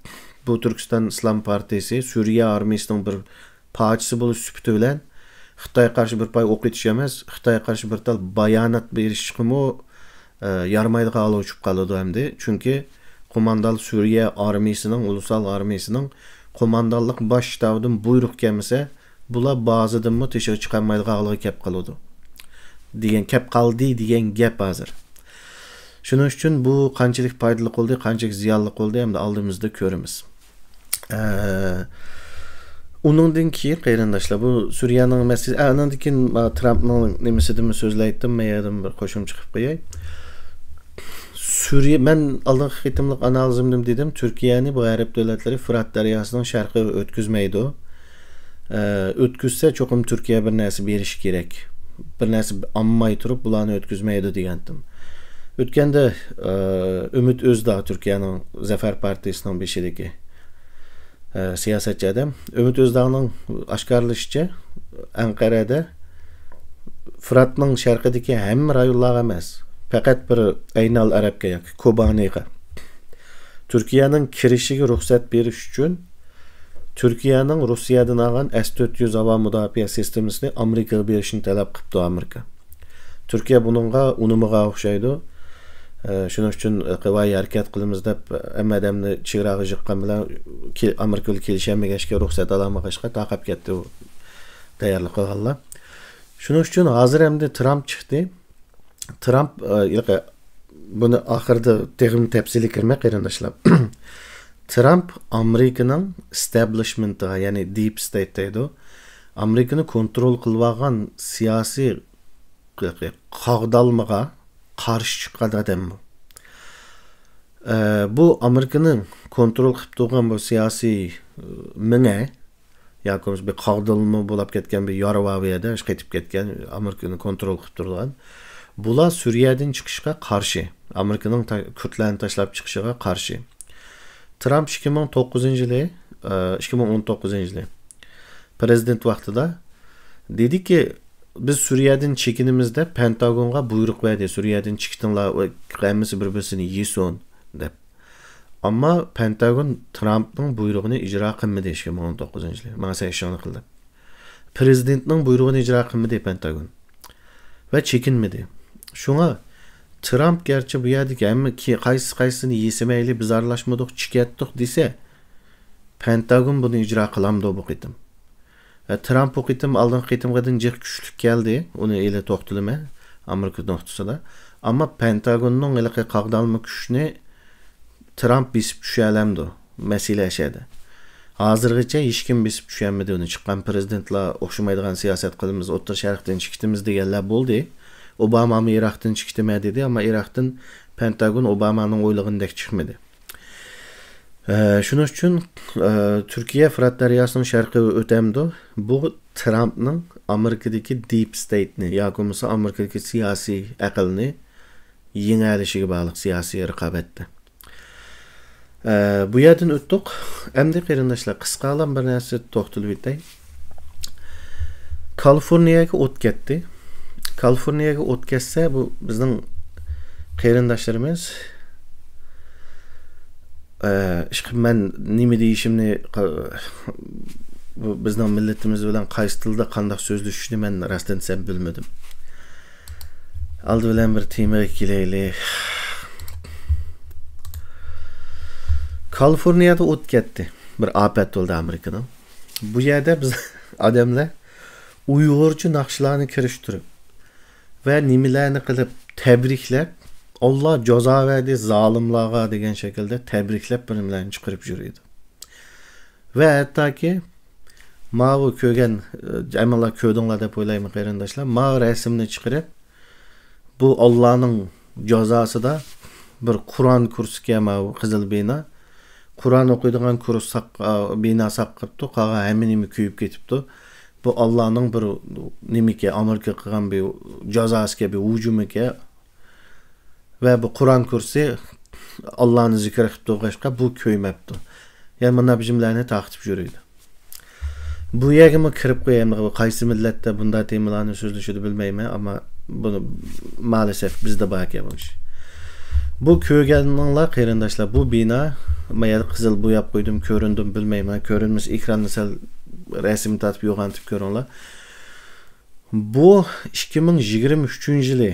بۇ تۈركىستان ئىسلام پارتىيىسى سۈرىيە ئارمىيىسىنىڭ بىر پارچىسى بولۇش سۈپىتى بىلەن خىتايغا قارشى بىر پاي ئوق ئېتىش ئەمەس، خىتايغا قارشى بىر تال بايانات بېرىشقىمۇ، ئە، يارىمايدىغان ھالغا چۈشۈپ قالىدۇ ئەمدى. چۈنكى قوماندان سۈرىيە ئارمىيىسىنىڭ، ئۇلۇسال ئارمىيىسىنىڭ قوماندانلىق باش شتابىدىن بۇيرۇق كەلمىسە، بۇلار بازىدىنمۇ تېشىغا چىقالمايدىغان ھالغا كەپ قالىدۇ دېگەن، كەپ قالدى دېگەن گەپ ھازىر. شۇنىڭ ئۈچۈن بۇ قانچىلىك پايدىلىق بولدى، قانچىلىك زىيانلىق بولدى، ئەمدى ئالدىمىزدا كۆرىمىز. ئە، ئۇنىڭدىن كېيىن، قېرىنداشلار، بۇ سۈرىيەنىڭ مەسىلىسى، ئە، ئۇنىڭدىن كېيىن، ئا، ترامپنىڭ نېمىسىدىنمۇ سۆزلەيتتىم، مەن يەردىن بىر قوشۇمچە قىلىپ قوياي. سۈرىيە، مەن ئالدىنقى قېتىملىق ئانالىزىمدىمۇ دېدىم، تۈركىيەنى بۇ غەرب دۆلەتلىرى فۇرات دەرياسىنىڭ شەرقىگە ئۆتكۈزمەيدۇ. ئە، ئۆتكۈزسە، چوقۇم تۈركىيە بىر نەرسە بېرىشى كېرەك. بىر نەرسە ئالماي تۇرۇپ، بۇلارنى ئۆتكۈزمەيدۇ دېگەنتىم. ئۆتكەندە، ئە، ئۈمىد ئۆزداغ، تۈركىيەنىڭ زەفەر پارتىيىسىنىڭ بېشىدىكى، ئە، سىياسەتچى ئادەم. ئۈمىد ئۆزداغنىڭ ئاشكارىلىشىچە، ئەنقەرەدە فۇراتنىڭ شەرقىدىكى ھەممە رايونلارغا ئەمەس، پەقەت بىر ئەينال ئەرەبكە ياكى كوبانىغا تۈركىيەنىڭ كىرىشىگە رۇخسەت بېرىش ئۈچۈن تۈركىيەنىڭ روسىيەدىن ئالغان ئەس تۆت يۈز ھاۋا مۇداپىئە سىستېمىسىنى ئامېرىكىغا بېرىشنى تەلەپ قىپتۇ ئامېرىكا. تۈركىيە بۇنىڭغا ئۇنىمىغان ئوخشايدۇ. ئە، شۇنىڭ ئۈچۈن، ئە، ۋاي ھەرىكەت قىلىمىز دەپ، ھەممە ئادەمنى چېگراغا يىغقان بىلەن، كې-، ئامېرىكا بىلەن كېلىشەلمىگەچكە، رۇخسەت ئالالمىغاچقا، تارقاپ كەتتى ئۇ تەييارلىق قىلغانلار. شۇنىڭ ئۈچۈن ھازىر ئەمدى ترامپ چىقتى. ترامپ، ئە، ھېلىقى، بۇنى ئاخىرىدا تېخىمۇ تەپسىلىي كىرمەي، قېرىنداشلار. ترامپ ئامېرىكىنىڭ ئىستەبلىشمېنتىغا، يەنى دىپ ستېيت دەيدۇ، ئامېرىكىنى كونترول قىلىۋالغان سىياسىي قاغدالمىغا قارشى چىققان ئادەم بۇ. ئە، بۇ ئامېرىكىنى كونترول قىلىپ تۇرغان بۇ سىياسىي، ئە، مېڭە، ياكى بولمىسا بىر قاغدالما بولاپ كەتكەن بىر يارا بار بۇ يەردە، قېتىپ كەتكەن، ئامېرىكىنى كونترول قىلىپ تۇرىدىغان. بۇلار سۈرىيەدىن چىقىشقا قارشى، ئامېرىكىنىڭ تا-، كۈردلەرنى تاشلاپ چىقىشىغا قارشى. ترامپ ئىككى مىڭ توققۇزىنچى يىلى، ئە، ئىككى مىڭ ئون توققۇزىنچى يىلى پرېزىدېنت ۋاقتىدا دېدىكى، بىز سۈرىيەدىن چېكىنىمىز دەپ پەنتاگونغا بۇيرۇق بەردى، سۈرىيەدىن چىقىتىڭلار، ھەممىسى بىر-بىرسىنى يېسۇن دەپ. ئەمما پەنتاگون ترامپنىڭ بۇيرۇقىنى ئىجرا قىلمىدى ئىككى مىڭ ئون توققۇزىنچى يىلى. ماڭا سەن ئىشىڭنى قىل دەپ. پرېزىدېنتنىڭ بۇيرۇقىنى ئىجرا قىلمىدى پەنتاگون. ۋە چېكىنمىدى. شۇڭا ترامپ گەرچە بۇ يەردىكى ھەممە كى-، قايسى قايسىنى يېسە مەيلى، بىز ئارىلاشمىدۇق، چېكىۋەتتۇق دېسە، پەنتاگون بۇنى ئىجرا قىلامدۇ بۇ قېتىم؟ ۋە ترامپ بۇ قېتىم ئالدىنقى قېتىمقىدىن جىق كۈچلۈك كەلدى. ئۇنى ئېلى توختىلىمە ئامېرىكا نۇقتىسىدا. ئەمما پەنتاگوننىڭ ھېلىقى قاغدالما كۈچنى ترامپ بېسىپ چۈشەلەمدۇ؟ مەسىلە ئەشەدە. ھازىرغىچە ھېچكىم بېسىپ چۈشەلمىدى ئۇنى. چىققان پرېزىدېنتلار ئوخشىمايدىغان سىياسەت قىلىمىز، ئوتتۇرا شەرقتىن چىقىتىمىز دېگەنلەر بولدى. ئوبامامۇ ئىراقتىن چىقىتىمەن دېدى، ئەمما ئىراقتىن پەنتاگون ئوبامانىڭ ئويلىغىنىدەك چىقمىدى. ئە، شۇنىڭ ئۈچۈن، ئە، تۈركىيە فۇرات دەرياسىنىڭ شەرقىگە ئۆتەمدۇ؟ بۇ ترامپنىڭ ئامېرىكىدىكى دىپ ستېيتنى ياكى بولمىسا ئامېرىكىدىكى سىياسىي ئەقىلنى يېڭەلىشىگە باغلىق سىياسىي رىقابەتتە. ئە، بۇ يەردىن ئۆتتۇق. ئەمدى قېرىنداشلار، قىسقالام بىر نەرسە توختىلىپ ئۆتەي. كالىفورنىيەگە ئوت كەتتى. كالىفورنىيەگە ئوت كەتسە، بۇ بىزنىڭ قېرىنداشلىرىمىز، ئە، ئىشقىلىپ مەن نېمە دېيىشىمنى، قا-، بۇ بىزنىڭ مىللىتىمىز بىلەن قايسى تىلدا قانداق سۆزلىشىشنى مەن راستىنى دېسەم بىلمىدىم. ئالدى بىلەن بىر تېمىغا كېلەيلى. كالىفورنىيەدە ئوت كەتتى. بىر ئاپەت بولدى ئامېرىكىنىڭ. بۇ يەردە بىز ئادەملەر ئۇيغۇرچە ناخشىلارنى كىرىشتۈرۈپ ۋە نېمىلەرنى قىلىپ تەبرىكلەپ، «ئاللا جازا بەردى زالىملارغا» دېگەن شەكىلدە تەبرىكلەپ بىر نېمىلەرنى چىقىرىپ يۈرىدۇ. ۋە ھەتتاكى ماۋۇ كۆرگەن، ئە، ھەممىڭلار كۆردۈڭلار دەپ ئويلايمەن، قېرىنداشلار. ماۋۇ رەسىمنى چىقىرىپ، بۇ ئاللانىڭ جازاسىدا بىر قۇرئان كۇرسىكەن ماۋۇ قىزىل بىنا. قۇرئان ئوقۇيدىغان كۇرس ساق-، ئا، بىنا ساقىپ قاپتۇ، قالغان ھەممە نېمە كۆيۈپ كېتىپتۇ. بۇ ئاللانىڭ بىر نېمىكەن، ئامېرىكا قىلغان بىر جازاسىكەن، بىر ھۇجۇمىكەن. ۋە بۇ قۇرئان كۇرسى ئاللانى زىكىر قىلىپ تۇرغاچقا، بۇ كۆيمەپتۇ. يەنى مانا بىزىملەرنى تارقىتىپ يۈرىدۇ. بۇ يەرگىمۇ كىرىپ قويايمىز، قايسى مىللەتتە بۇنداق تېمىلارنى سۆزلىشىدۇ بىلمەيمەن، ئەمما بۇنى مائەلەسەف بىزدە باركەن بۇ ئىش. بۇ كۆرگەنلەر قېرىنداشلار، بۇ بىنا، ما يەردە قىزىل بوياپ قويدۇم، كۆرۈندىمۇ بىلمەيمەن، كۆرۈنمىسە ئېكراننى سەل رەسىمنى تارتىپ يوغان ئېتىپ كۆرۈڭلار. بۇ ئىككى مىڭ يىگىرمە ئۈچىنچى يىلى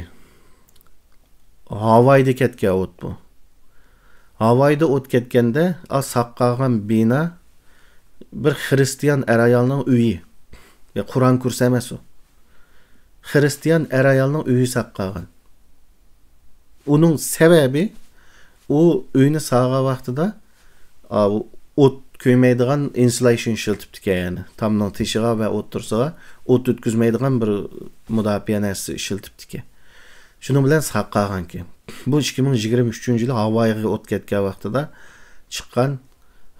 ھاۋايدا كەتكەن ئوت بۇ. ھاۋايدا ئوت كەتكەندە، ئا، ساق قالغان بىنا بىر خىرىستىيان ئەر-ئايالنىڭ ئۆيى. يا، قۇرئان كۇرسى ئەمەس ئۇ. خىرىستىيان ئەر-ئايالنىڭ ئۆيى ساق قالغان. ئۇنىڭ سەۋەبى، ئۇ ئۆينى سالغان ۋاقتىدا، ئا، ئوت كۆيمەيدىغان ئىنسۇلەيشن ئىشلىتىپتىكەن، يەنى تامنىڭ تېشىغا ۋە ئوتتۇرىسىغا ئوت ئۆتكۈزمەيدىغان بىر مۇداپىئە نەرسىسى ئىشلىتىپتىكەن. شۇنىڭ بىلەن ساق قالغانكەن. بۇ ئىككى مىڭ يىگىرمە ئۈچىنچى يىلى ھاۋايغا ئوت كەتكەن ۋاقتىدا چىققان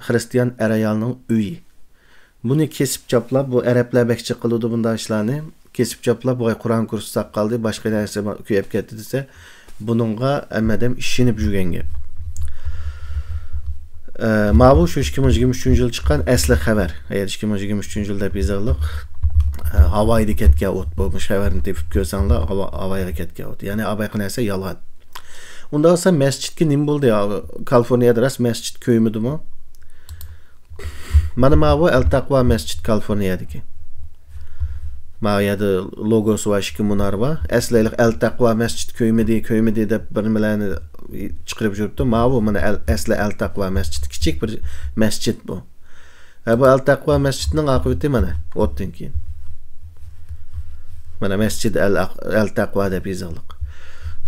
خىرىستىيان ئەر-ئايالنىڭ ئۆيى. بۇنى كېسىپ چاپلاپ، بۇ ئەرەبلەر بەك جىق قىلىدۇ بۇنداق ئىشلارنى. كېسىپ چاپلاپ، ۋاي، قۇرئان كۇرسى ساق قالدى، باشقا نەرسە كۆيۈپ كەتتى دېسە، بۇنىڭغا ھەممە ئادەم ئىشىنىپ يۈرگەن گەپ. ئە، ماۋۇ شۇ ئىككى مىڭ يىگىرمە ئۈچىنچى يىل چىققان ئەسلى خەۋەر. ئەگەر ئىككى مىڭ يىگىرمە ئۈچىنچى يىل دەپ يېزىقلىق، ئە، ھاۋايدا كەتكەن ئوت بولمۇش خەۋەرنى تېپىپ كۆرسەڭلار، ھاۋا-، ھاۋايغا كەتكەن ئوت. يەنى ھاۋايقى نەرسە يالغان. ئۇنداق بولسا مەسچىتكە نېمە بولدى؟ كالىفورنىيەدە راست مەسچىت كۆيمىدىمۇ؟ مانا ماۋۇ ئەل تەقۋا مەسچىت كالىفورنىيەدىكى. ماۋۇ يەردە لوگوسى بار، ئىككى مۇنارى بار. ئەسلى ئەل تەقۋا مەسچىت كۆيمىدى، كۆيمىدى دەپ بىر نېمىلەرنى چىقىرىپ يۈرۈپتۇ. ماۋۇ مانا ئەل-، ئەسلى ئەل تەقۋا مەسچىت، كىچىك بىر مەسچىت بۇ. ھە، بۇ ئەل تەقۋا مەسچىتىنىڭ ئاقىۋىتى مانا، ئوتتىن كېيىن. مانا مەسچىد ئەل ئەق-، ئەل تەقۋا دەپ يېزىقلىق.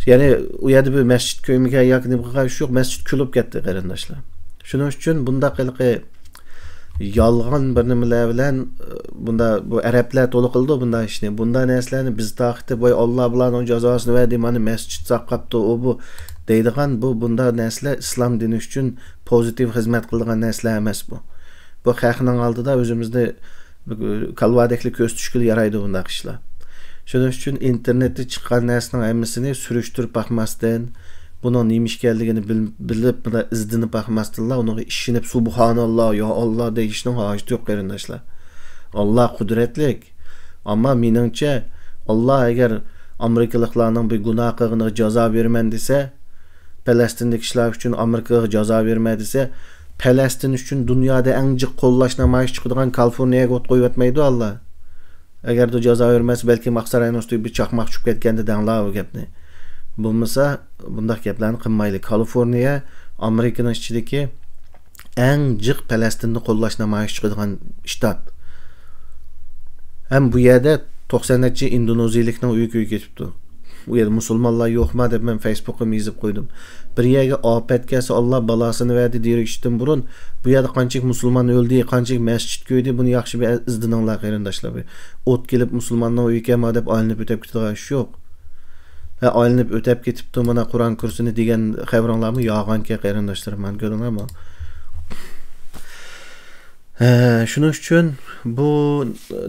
يەنى ئۇ يەردە بىر مەسچىت كۆيمىگەن ياكى نېمە قىلغان ئىش يوق، مەسچىت كۈلۈپ كەتتى، قېرىنداشلار. شۇنىڭ ئۈچۈن بۇنداق ھېلىقى يالغان بىر نېمىلەر بىلەن، ئى، بۇندا بۇ ئەرەبلەر تولا قىلىدۇ بۇنداق ئىشنى. بۇنداق نەرسىلەرنى بىز تارقىتىپ، ۋاي، ئاللا بۇلارنىڭ جازاسىنى بەردى، مانا مەسچىت ساقلاپتۇ، ئۇ بۇ دەيدىغان، بۇ بۇنداق نەرسىلەر ئىسلام دىنى ئۈچۈن پوزىتىپ خىزمەت قىلىدىغان نەرسىلەر ئەمەس بۇ. بۇ خەقنىڭ ئالدىدا ئۆزىمىزنى كالۋادەكلا كۆرسىتىشكىلا يارايدۇ بۇنداق ئىشلار. شۇنىڭ ئۈچۈن ئىنتېرنېتتە چىققان نەرسىنىڭ ھەممىسىنى سۈرۈشتۈرۈپ باقماستىن، بۇنىڭ نېمە ئىكەنلىكىنى بىل-، بىلىپ، بۇنداق ئىزدىنىپ باقماستىنلا، ئۇنىڭغا ئىشىنىپ، سۇبھاناللا، يا ئاللا دېيىشنىڭ ھاجىتى يوق، قېرىنداشلار. ئاللا قۇدرەتلىك. ئەمما مېنىڭچە، ئاللا ئەگەر ئامېرىكىلىقلارنىڭ بىر گۇناھ قىلغىنىغا جازا بېرىمەن دېسە، پەلەستىندىكى ئىشلار ئۈچۈن ئامېرىكىغا جازا بېرىمەن دېسە، پەلەستىن ئۈچۈن دۇنيادا ئەڭ جىق قوللاش نامايىشى چىقىدىغان كالىفورنىيەگە ئوت قويۇۋەتمەيدۇ ئاللا. ئەگەردە جازا بېرىمەن دېسە، بەلكىم ئاقساراينىڭ ئۈستىگە بىر چاقماق چۈشۈپ كەتكەندە دەڭلار بۇ گەپنى. بولمىسا، بۇنداق گەپلەرنى قىلمايلى. كالىفورنىيە ئامېرىكىنىڭ ئىچىدىكى ئەڭ جىق پەلەستىننى قوللاش نامايىشى چىقىدىغان شتات. ھەم بۇ يەردە توقسان نەچچە ئىندونېزىيىلىكنىڭ ئۆيى كۆيۈپ كېتىپتۇ. ئۇ يەردە مۇسۇلمانلار يوقما دەپ مەن فېيسبۇكقىمۇ يېزىپ قويدۇم. بىر يەرگە ئاپەت كەلسە، ئاللا بالاسىنى بەردى دېيىشتىن بۇرۇن، بۇ يەردە قانچىلىك مۇسۇلمان ئۆلدى، قانچىلىك مەسچىت كۆيدى، بۇنى ياخشى بىر ئىزدىنىڭلار، قېرىنداشلار. بىر ئوت كېلىپ مۇسۇلماننىڭ ئۆيىكەنما دەپ ئايلىنىپ ئۆتۈپ كېتىدىغان ئىش يوق. ھە، ئايلىنىپ ئۆتۈپ كېتىپتۇ، مانا قۇرئان كۇرسىنى دېگەن خەۋىرىڭلارمۇ يالغانكەن، قېرىنداشلىرىم، مانا كۆردۈڭلارمۇ؟ ھە، شۇنىڭ ئۈچۈن بۇ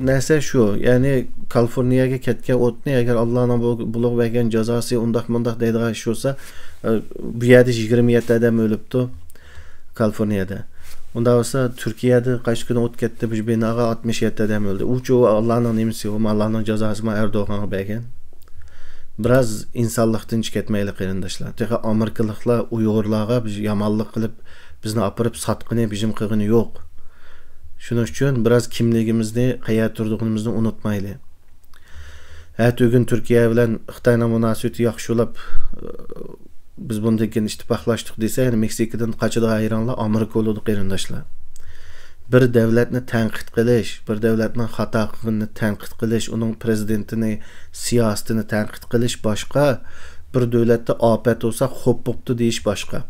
نەرسە شۇ، يەنى كالىفورنىيەگە كەتكەن ئوتنى، ئەگەر ئاللانىڭ بۇ، بۇلارغا بەرگەن جازاسى ئۇنداق مۇنداق دەيدىغان ئىش بولسا، ئە، بۇ يەردە يىگىرمە يەتتە ئادەم ئۆلۈپتۇ، كالىفورنىيەدە. ئۇنداق بولسا، تۈركىيەدە قايسى كۈنى ئوت كەتتى، بۇ بىناغا ئاتمىش يەتتە ئادەم ئۆلدى. ئۇچۇ ئاللانىڭ نېمىسى، ئۇمۇ ئاللانىڭ جازاسىمۇ ئەردوغانغا بەرگەن. بىراز ئىنسانلىقتىن چىقىپ كەتمەيلى، قېرىنداشلار. تېخى ئامېرىكىلىقلار ئۇيغۇرلارغا بىز يامانلىق قىلىپ، بىزنى ئاپىرىپ ساتقىنى، ھۇجۇم قىلغىنى يوق. شۇنىڭ ئۈچۈن بىراز كىملىكىمىزنى، قەيەردە تۇرىدىغىنىمىزنى ئۇنتۇمايلى. ئەتىگۈن تۈركىيە بىلەن خىتاينىڭ مۇناسىۋىتى ياخشى بولۇپ، بىز بۇندىن كېيىن ئىتتىپاقلاشتۇق دېسە، يەنە مېكسىكىدىن قاچىدىغان يېرىڭلار ئامېرىكا بولىدۇ، قېرىنداشلار. بىر دۆلەتنى تەنقىد قىلىش، بىر دۆلەتنىڭ خاتا قىلغىنىنى تەنقىد قىلىش، ئۇنىڭ پرېزىدېنتىنى، سىياسىتىنى تەنقىد قىلىش باشقا، بىر دۆلەتتە ئاپەت بولسا، خوپ بوپتۇ دېيىش باشقا.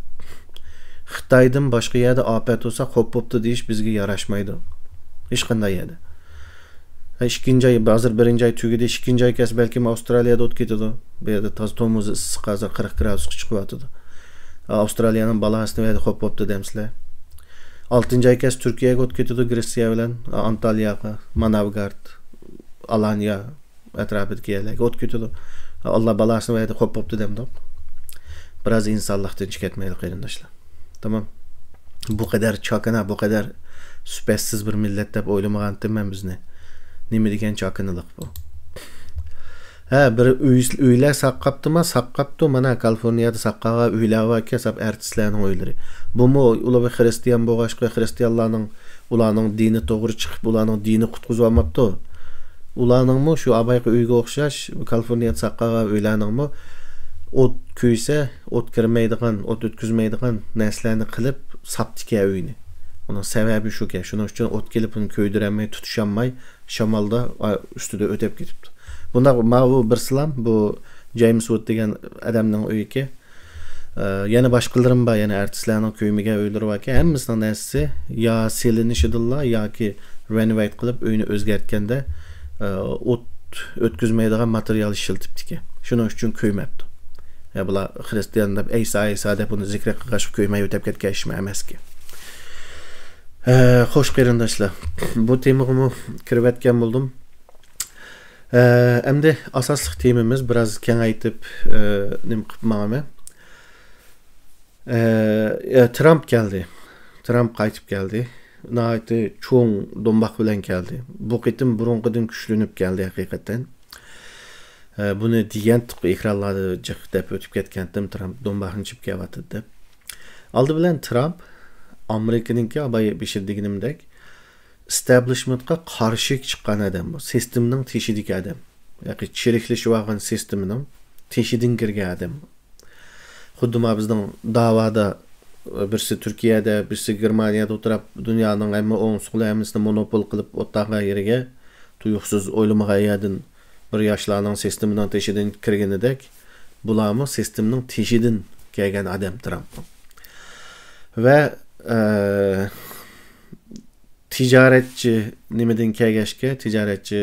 خىتايدىن باشقا يەردە ئاپەت بولسا، خوپ بوپتۇ دېيىش بىزگە ياراشمايدۇ. ھېچقانداق يەردە. ھە، ئىككىنچى ئاي، ھازىر بىرىنچى ئاي تۈگىدى، ئىككىنچى ئاي كەلسە بەلكىم ئاۋسترالىيەدە ئوت كېتىدۇ. بۇ يەردە تازا تومۇز ئىسسىق، ھازىر قىرىق گرادۇسقا چىقىۋاتىدۇ. ئاۋسترالىيەنىڭ بالاھاسىنى بەردى، خوپ بوپتۇ دەمسىلەر. ئالتىنچى ئاي كەلسە تۈركىيەگە ئوت كېتىدۇ، گرېتسىيە بىلەن ئانتالياغا، ماناۋگارد، ئالانىيا ئەتراپىدىكى يەرلەرگە ئوت كېتىدۇ. ئاللا بالاسىنى بەردى، خوپ بوپتۇ دەمدۇق. بىراز ئىنسانلىقتىن چىقىۋەتمەيلى، قېرىنداشلار. تامام. بۇ قەدەر چاكىنا، بۇ قەدەر سۈپەتسىز بىر مىللەت دەپ ئويلىمىغانتىم مەن بىزنى. نېمە دېگەن چاكىنىلىق بۇ؟ ھە، بىر ئۆي، ئۆيلەر ساققاپتىما؟ ساققاپتۇ. مانا، كالىفورنىيەدە ساققانغان ئۆيلەر باركەن، ساپ ئارتىسلارنىڭ ئۆيلىرى. بۇمۇ ئۇلار خىرىستىيان بولغاچقا، خىرىستىيانلارنىڭ، ئۇلارنىڭ دىنى توغرا چىقىپ، ئۇلارنىڭ دىنى قۇتقۇزۇۋالماپتۇ. ئۇلارنىڭمۇ شۇ ئابايقى ئۆيگە ئوخشاش، كالىفورنىيەدە ساققانغان ئۆيلەرنىڭمۇ ئوت كۆيسە، ئوت كىرمەيدىغان، ئوت ئۆتكۈزمەيدىغان نەرسىلەرنى قىلىپ ساپتىكەن ئۆينى. ئۇنىڭ سەۋەبى شۇكەن. شۇنىڭ ئۈچۈن ئوت كېلىپ، ئۇنى كۆيدۈرەلمەي، تۇتۇشالماي، شامالدا، ئا، ئۈستىدە ئۆتەپ كېتىپتۇ. بۇنداق، ماۋۇ بىر سىلام، بۇ جېيمس ۋۇد دېگەن ئادەمنىڭ ئۆيىكى. ئە، يەنە باشقىلىرىم بار، يەنە ئارتىسلارنىڭ كۆيمىگەن ئۆيلىرى باركەن. ھەممىسىنىڭ نەرسىسى يا سېلىنىشىدىنلا ياكى رېنوۋېيت قىلىپ ئۆينى ئۆزگەرتكەندە، ئە، ئوت ئۆتكۈزمەيدىغان ماتېرىيال ئىشلىتىپتىكەن. شۇنىڭ ئۈچۈن كۆيمەپتۇ. يا بۇلار خىرىستىيان دەپ، ئەيسا، ئەيسا دەپ ئۇنى زىكرى قىلغاچقا كۆيمەي ئۆتەپ كەتكەن ئىشمۇ ئەمەسكەن. ئە، خوش، قېرىنداشلار، بۇ تېمىغىمۇ كىرىۋەتكەن بولدۇم. ئە، ئەمدى ئاساسلىق تېمىمىز بىراز كېڭەيتىپ، ئە، نېمە قىلىپ ماڭىمەن. ئە، ئە، ترامپ كەلدى. ترامپ قايتىپ كەلدى. ناھايىتى چوڭ دومباق بىلەن كەلدى. بۇ قېتىم بۇرۇنقىدىن كۈچلىنىپ كەلدى ھەقىقەتەن. ئە، بۇنى دېگەنتۇق، ئېكرانلاردا جىق دەپ ئۆتۈپ كەتكەنتىم، ترامپ دومباقنى چىپ كەۋاتىدۇ دەپ. ئالدى بىلەن ترامپ ئامېرىكىنىڭكى، بايا بېشىدا دېگىنىمدەك، ئىستابلىشمېنتقا قارشى چىققان ئادەم بۇ. سىستېمىنىڭ تېشىدىكى ئادەم. ياكى چىرىكلىشىۋالغان سىستېمىنىڭ تېشىدىن كىرگەن ئادەم. خۇددى ما بىزنىڭ داۋادا، بىرسى تۈركىيەدە، بىرسى گېرمانىيەدە ئولتۇرۇپ، دۇنيانىڭ ھەممە ئوڭ سولى ھەممىسىنى مونوپول قىلىپ ئولتۇرغان يېرىگە تۇيۇقسىز ئويلىمىغان يەردىن بىر ياشلارنىڭ سىستېمىنىڭ تېشىدىن كىرگىنىدەك، بۇلارمۇ سىستېمىنىڭ تېشىدىن كەلگەن ئادەم ترامپ. ۋە، ئە، تىجارەتچى نېمىدىن كەلگەچكە، تىجارەتچى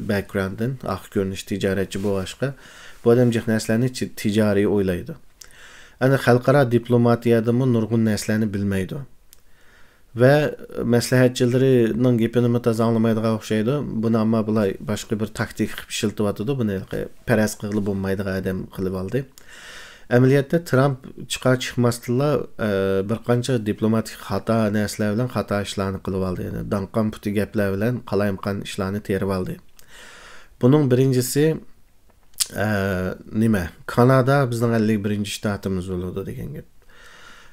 بەكگراۋندتىن، ئارقا كۆرۈنۈش تىجارەتچى بولغاچقا، بۇ ئادەم جىق نەرسىلەرنى چى-، تىجارىي ئويلايدۇ. ئەنە خەلقئارا دىپلوماتىيەدىمۇ نۇرغۇن نەرسىلەرنى بىلمەيدۇ. ۋە مەسلىھەتچىلىرىنىڭ گېپىنىمۇ تازا ئاڭلىمايدىغان ئوخشايدۇ. بۇنى ئەمما بۇلار باشقا بىر تاكتىكا قىلىپ ئىشلىتىۋاتىدۇ. بۇنى پەرەز قىلغىلى بولمايدىغان ئادەم قىلىۋالدى. ئەمەلىيەتتە ترامپ چىقار چىقماستىنلا، ئە، بىر قانچە دىپلوماتىك خاتا نەرسىلەر بىلەن خاتا ئىشلارنى قىلىۋالدى. يەنى داڭقان پۇتى گەپلەر بىلەن قالايمىقان ئىشلارنى تېرىۋالدى. بۇنىڭ بىرىنچىسى، ئە، نېمە؟ كانادا بىزنىڭ ئەللىك بىرىنچى شتاتىمىز بولىدۇ دېگەن گەپ.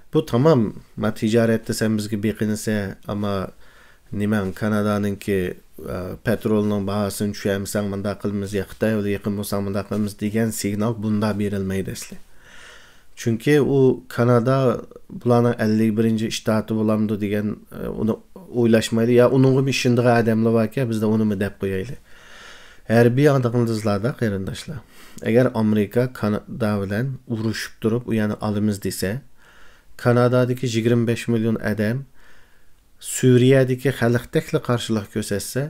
بۇ تامام، ما تىجارەتتە سەن بىزگە بېقىنىسەن، ئەمما نېمەڭ، كانادانىڭكى، ئە، پېترولنىڭ باھاسىنى چۈشۈرمىسەڭ مۇنداق قىلىمىز، يا خىتاي بىلەن يېقىن بولساڭ مۇنداق قىلىمىز دېگەن سىگنال بۇندا بېرىلمەيدۇ ئەسلى. چۈنكى ئۇ كانادا بۇلارنىڭ ئەللىك بىرىنچى شتاتى بولامدۇ دېگەن، ئە، ئۇنى ئويلاشمايدۇ. يا ئۇنىڭغىمۇ ئىشىنىدىغان ئادەملەر باركەن، بىزدە ئۇنىمۇ دەپ قويايلى. ھەربىي ئاڭلىغىنىڭلاردا، قېرىنداشلار، ئەگەر ئامېرىكا كانادا بىلەن ئۇرۇشۇپ تۇرۇپ، ئۇ يەرنى ئالىمىز دېسە، كانادادىكى يىگىرمە بەش مىليون ئادەم سۈرىيەدىكى خەلقتەكلا قارشىلىق كۆرسەتسە،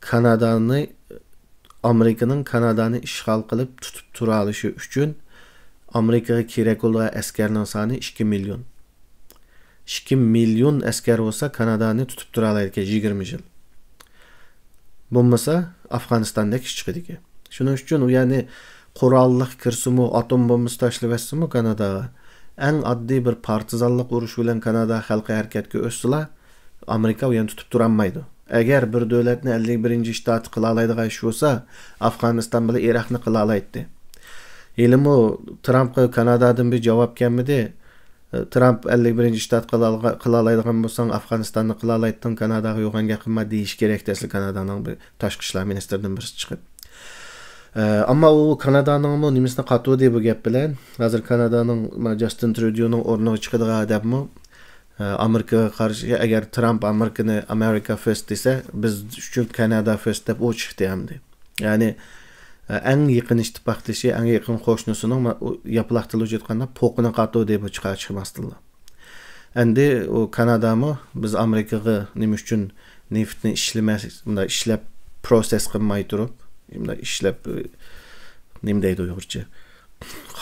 كانادانى، ئامېرىكىنىڭ كانادانى ئىشغال قىلىپ تۇتۇپ تۇرالىشى ئۈچۈن ئامېرىكىغا كېرەك بولىدىغان ئەسكەرنىڭ سانى ئىككى مىليون. ئىككى مىليون ئەسكەر بولسا، كانادانى تۇتۇپ تۇرالايدىكەن يىگىرمە يىل. بولمىسا، ئافغانىستاندەك ئىش چىقىدىكەن. شۇنىڭ ئۈچۈن ئۇ يەرنى قوراللىق كىرسىمۇ، ئاتوم بومبىسى تاشلىۋەتسىمۇ كاناداغا، ئەڭ ئاددىي بىر پارتىزانلىق ئۇرۇشى بىلەن كانادا خەلقى ھەرىكەتكە ئۆتسىلا، ئامېرىكا ئۇ يەرنى تۇتۇپ تۇرالمايدۇ. ئەگەر بىر دۆلەتنى ئەللىك بىرىنچى شتاتى قىلالايدىغان ئىش بولسا، ئافغانىستان بىلەن ئىراقنى قىلالايتتى. ھېلىمۇ ترامپقا كانادادىن بىر جاۋاب كەلمىدى. ترامپ ئەللىك بىرىنچى شتات قىلالغا-، قىلالايدىغان بولساڭ، ئافغانىستاننى قىلالايتتىڭ، كاناداغا يوغان گەپ قىلما دېيىشى كېرەك، دەسلى كانادانىڭ بىر تاشقى ئىشلار مىنىستىرىدىن بىرسى چىقىپ. ئە، ئەمما ئۇ كانادانىڭمۇ نېمىسىنى قاتۇردى بۇ گەپ بىلەن. ھازىر كانادانىڭ، ما، جاستىن ترۇدونىڭ ئورنىغا چىقىدىغان ئادەممۇ، ئە، ئامېرىكىغا قارشى، ئەگەر ترامپ ئامېرىكىنى، ئامېرىكا فىرست دېسە، بىز ئۈچۈن كانادا فىرست دەپ ئۇ چىقتى ئەمدى. يەنى، ئە، ئەڭ يېقىن ئىتتىپاقدىشى، ئەڭ يېقىن قوشنىسىنىڭ ما-، ئۇ ياپىلاق تىلى ئېيتقاندا پوقىنى قاتۇردى بۇ چىقار چىقماستىنلا. ئەمدى ئۇ كانادامۇ بىز ئامېرىكىغا نېمە ئۈچۈن نېفىتنى ئىشلىمەس، مۇنداق ئىشلەپ پروسېس قىلماي تۇرۇپ، مۇنداق ئىشلەپ، نېمە دەيدۇ ئۇيغۇرچە؟